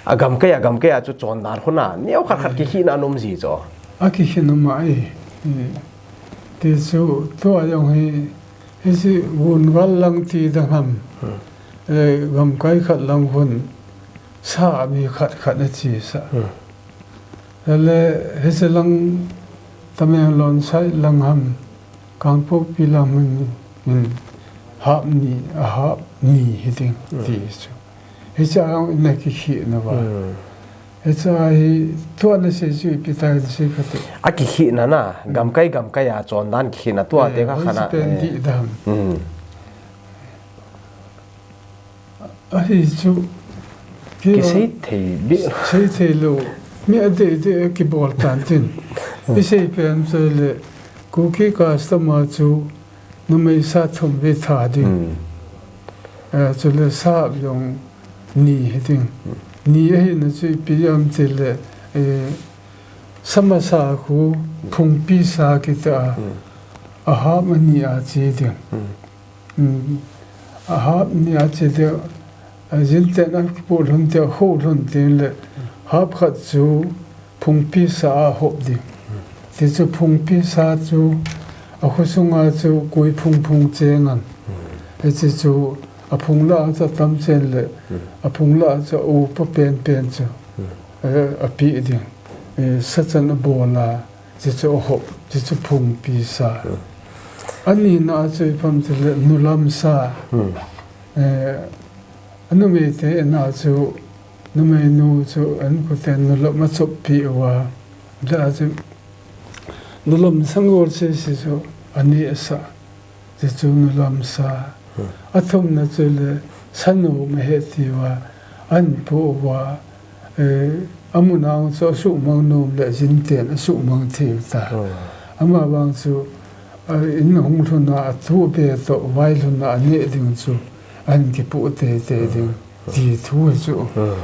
Agamkai, agamkai a chu chondan khu na, neo khat khat kikhihna anom ji chu. Akikhin ama e. Ti chu, tua jong hi, hiche gun val lang ti dang ham. Hmm. Eh, gamkai khat lang hun, sa mi khat khat na chi sa. Hmm. Lale, hiche lang Tamenglong side lang ham, Kangpokpi lang ham, in hap ni, a hap ni hi ding, hmm, ti chu. Hiche a jong in a kikhihna va. Hmm. Hiche a hi tua na sei chu ipi ta in sei kha ti. Akikhihna na, hmm, gamkai gamkai a chondan kikhihna tua, eh, te kha khana, pen, eh, di dam. Hmm. Ahi chu, kisei thei di. Sei thei lou. Mi adei dei kibol tan tin. Hmm. Isei pen chu le, Kuki custom a chu, numei sa thum ve tha ding. Hmm. Eh, chule sa jong ni hi ding. Hmm. Ni ahina chu ipi ham ti le, eh, sa masa khu phungpi sa kiti a, hmm, a hap ani a che ding. Hmm. Hmm. A hap ni a che ding. A jin ten a kipu lhun te, ho lhun te le, hap khat chu phungpi sa a hop ding. Ti chu phungpi sa chu a khusunga chu kui phung phung cheng an. Hiche chu a phung la a chu tam chen le, a phung la a chu upa pen pen chu, eh, api ding. Eh, sa chan abol a, ti chu a hop, ti chu phungpi sa. Ani na a chu ipi ham ti le nulam sa. Eh, Anumei te in a chu, numei nu chu an khu ten nulam a chop pi uva. Da chu, nulam sangol se se chu, ani sa. Ti chu nulam sa. Hmm. Athumna chu le, sanu ma he ti uva, an pu uva, eh, amun a chu asuhmang nom le, jin ten asuhmang thei u ta. Hmm. Ama vang chu, eh, in hung lhun a, atu pe to, vai lhun a, ne ding chu. An kipu tei tei ding, ti thu hi chu. Hmm.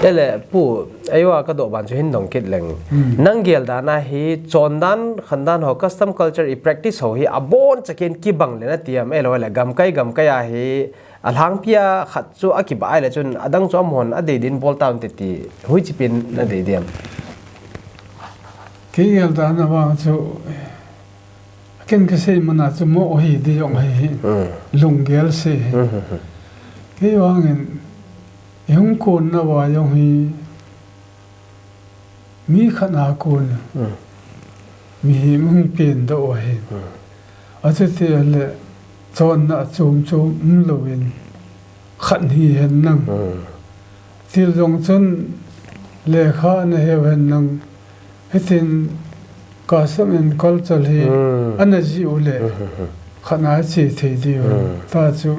Ele, Pu, eiho a ka doh ban chu hin dong kit leng. Hmm. Nang gel dan a hi, chondan, khandan ho, custom culture i practice ho hi, abon chakin kibang le na ti am, ele, ele, gamkai, gamkai a hi, alhangpi a khat chu a kibah le chun, adang chu amahon adei din bol taun ti ti, hoiche pen na dei diam. Kei gel dan a vang chu, Ken kasei man a chu mo hi di jong hi hi. Hmm. Lunggel se hi. Hmm, hmm, hmm. Kei vangin, i hung kon na va jong hi, mi khat na kon. Hmm. Mihem hung pen doh hi. Hmm. Achuti le, chonna chom chom um louvin, khat hi hen lang. Hmm. Til jong chun lekha ana heu hen lang. Hitin custom and culture hi, hmm, ana ji u le. Hmm, hmm, hmm. Khat na che thei diu. Hmm. Ta chu,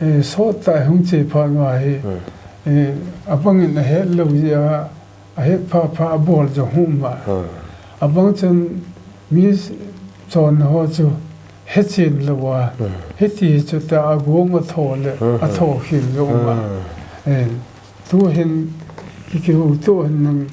eh, sot ta hung che phat ma hi. Hmm. Eh, abang in ahet lou ji a, ahet pha pha abol jong hum ma. Hmm. Abang chun mi s-, chon ho chu, Hechen lou a, hmm, hiti chu ta a gong a tho le, hmm, a tho khel lou a. Hmm. Eh, tu hin ki, kihu tu hin nang,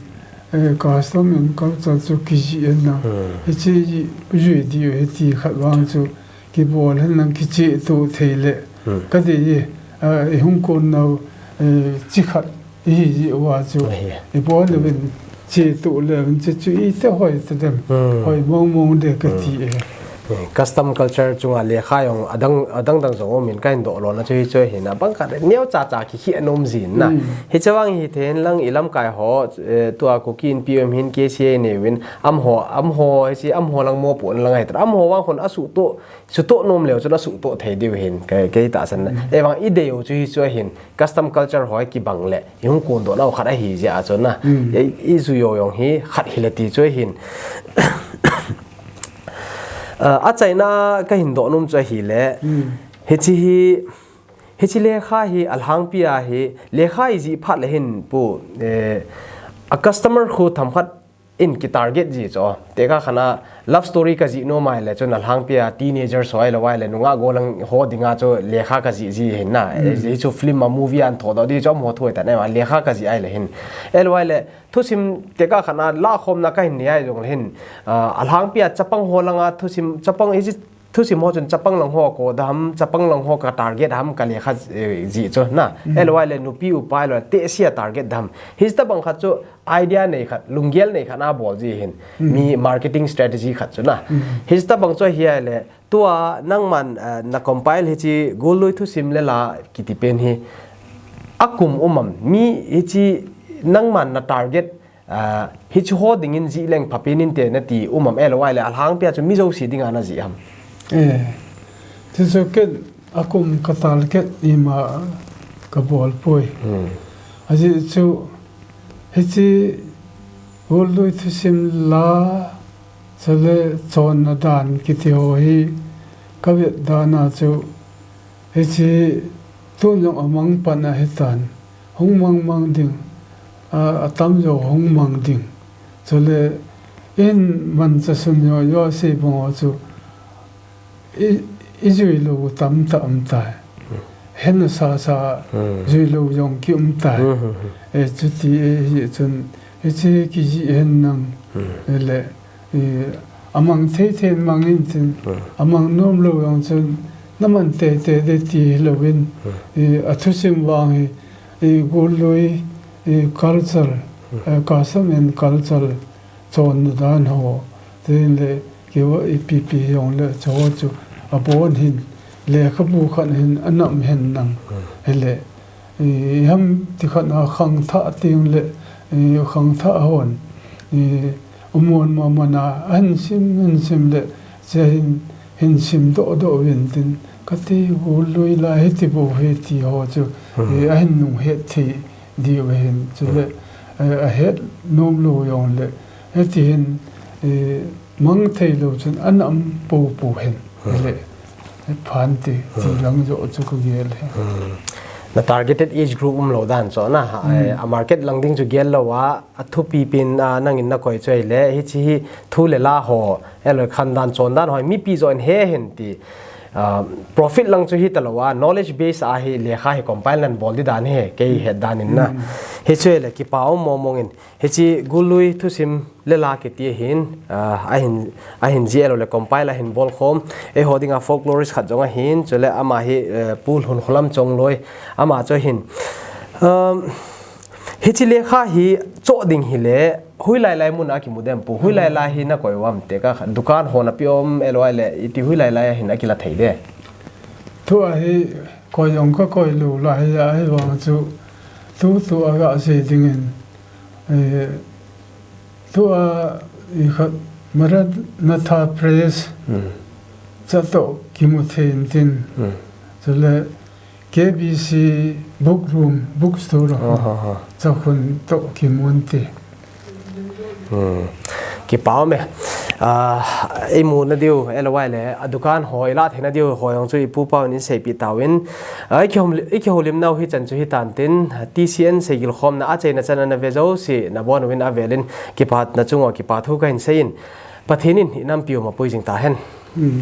eh, custom and culture chu kiji hen lang. Hmm. Hiche ji, jui di hiti khat vang chu kibol hen lang kiche tu thei le. Hmm. Ka ti ji, eh, i hung kon nau, eh, chi khat Ihi ji uva chu. Ahi. Ibol le vin che tu le vin che chu ite hoi te dem. Hmm. Hoi mong mong de ka ti e. Hmm. Eh, custom culture chunga lekha jong adang, adang dang jong um in ka hin doh lona chu hi chu hin abang khat neo cha cha kikhih anom jin na. Hmm. Hiche vang hi thei hen lang i lamkai ho, eh, tua Kuki Inpi um hin K C A neuvin amaho, amaho hiche amaho lang mopohna lang ahi ta. Amaho vang khun asuhtoh Suhtoh nom leu chun asuhtoh thei diu hin, kei, kei tahsan na. Mm. Evang i dei u chu hi chu ahin, custom culture ho kibang le, i hung kondoh nau khat ahi jeh a chun na. Mm. I, i jui u jong hi khat hile ti chu ahin. Ah, achaina ka hin doh nom chu ahile, mm, hiche hi, hiche lekha hi alhangpi a hi, lekha i jih phat le hin Pu, eh, a customer khu themkhat in ki target ji chu. Tekah khat a love story ka jih nom ahile chun alhangpi a teenagers ho ahilou ahile nungah gollhang ho dinga chu lekha ka jih ji hin na. Mm. Hichu film a movie a hin thodoh di chu amaho thu ahitan, lekha ka jih ahile hin. Ahilou ahile thusim tekah khat a lahkhomna ka hin nei ahi jongle hin, ah, alhangpi a chapang ho langa thusim chapang hiche Thusim ho chun chapang lang ho ko dam, chapang lang ho ka target ham ka lekha, eh, ji chu na. Mm. Ahilou le nupi upa ahilou le tehse a target dam. Hiche tabang khat chu idea nei khat, lunggel nei khat na bol ji hin. Mm. Mi marketing strategy khat chu na. Mm. Hiche tabang chu hi ahile, tua nangman, eh, na compile hiche Gollui thusim le la kiti pen hi. Akum um am, mi hiche nangman na target, ah, hiche ho dingin jih leng phapen inte nati um am, ahilou le alhangpia chu mi jouse dinga na jih am? Eh, chuchu ken akum ka target ima ka bol poi. Hmm. Ajeh chu hiche Gollui thusim la, chule chonna dan kiti ho hi ka vet dan a chu, hiche tun jong amang pan ahitan, hung mang mang ding, a, atam jo hung mang ding. Chule in mancha sun jo jo sei bang ho chu, i, i jui lou tamtah um tai. Hen sa sa Hmm. jui lou jong ki um tai. Hmm, hmm, hmm. E, chuti, e, hi chun, hiche kijih hen nang, Hmm. e, le, e, amang thei thei mang in tin, Hmm. amang nom lou jong chun, na man tei tei de ti hilou in, Hmm. e, athusim vang hi, e, Gollui, e, culture, Hmm. e, custom and culture, chonna dan ho, tin le, keiho ipi pi jong le, chu ho chu abon hin, lekhabu khat hin anam hen nang. Hmm. Hile, i, ham ti khat a khangthah ting le, i, khangthah hon, i, umon ma mana, ahin sim, hin sim le, che hin, hin sim doh doh vin tin, kati Gollui la hiti bu hiti ho chu, Hmm. i, ahin nung het thei diu ahin. Chule, Hmm. eh, ahet nom lou jong le, hiti hin, eh, mang thei lou chun anam popo hen. Hmm. Hile, eh, phan ti, ti Hmm. lang jo chu ka gel he. Hmm. Na targeted age group um lou dan chu na, Hmm. eh, a market lang ding chu gel lou a, athupi pen a nangin na koi chu ahile, hiche hi thu le la ho, ahilou le khan dan chon dan ho, mipi jo in he hen ti, ah, profit lang chu hita lou a, knowledge base a hi lekha hi compile nan bol di dan hi, kei het dan in na. Hmm. Hichu ahile kipa um mong mong in, hiche Gollui thusim le la kiti hin, ah, ahin, ahin jih ahilou le compile ahin bol khom. Eiho dinga folklorist khat jong ahin, chule ama hi, eh, Pu Lhunkholam Chongloi, ama chu ahin. Um, hiche lekha hi choh ding hile, hoilai lai mun a kimu dem Pu, hoilai lai hi na koi u am, te ka dukan ho na pe um, ahilou le, iti hoilai lai a hin akila thei de. Tua hi koi jong ka koi lou lai a, ahivang chu tu tu a ga sei ding in, eh, tua i khat Maranatha Press Hmm. cha toh kimu thei in tin. Hmm. Chule K B C Book Room, Bookstore, Oh, ho, ho. Chakhun toh kimun ti. Hmm. Kipa um e. Ah, imu na diu, ahilou le, a dukan ho, ila thei na diu, ho jong chu i pu pa in seipeh tauvin. Ah, i kihoulim, i kihoulim nau hi chan chu hitan tin, T C N seigil khomna a cheina chan a na ve jouse, na bon uvin avel in, kipa na chung uva, kipa thu kahin sei in. Pathen in i nampi u mapui jing ta hen. Hmm.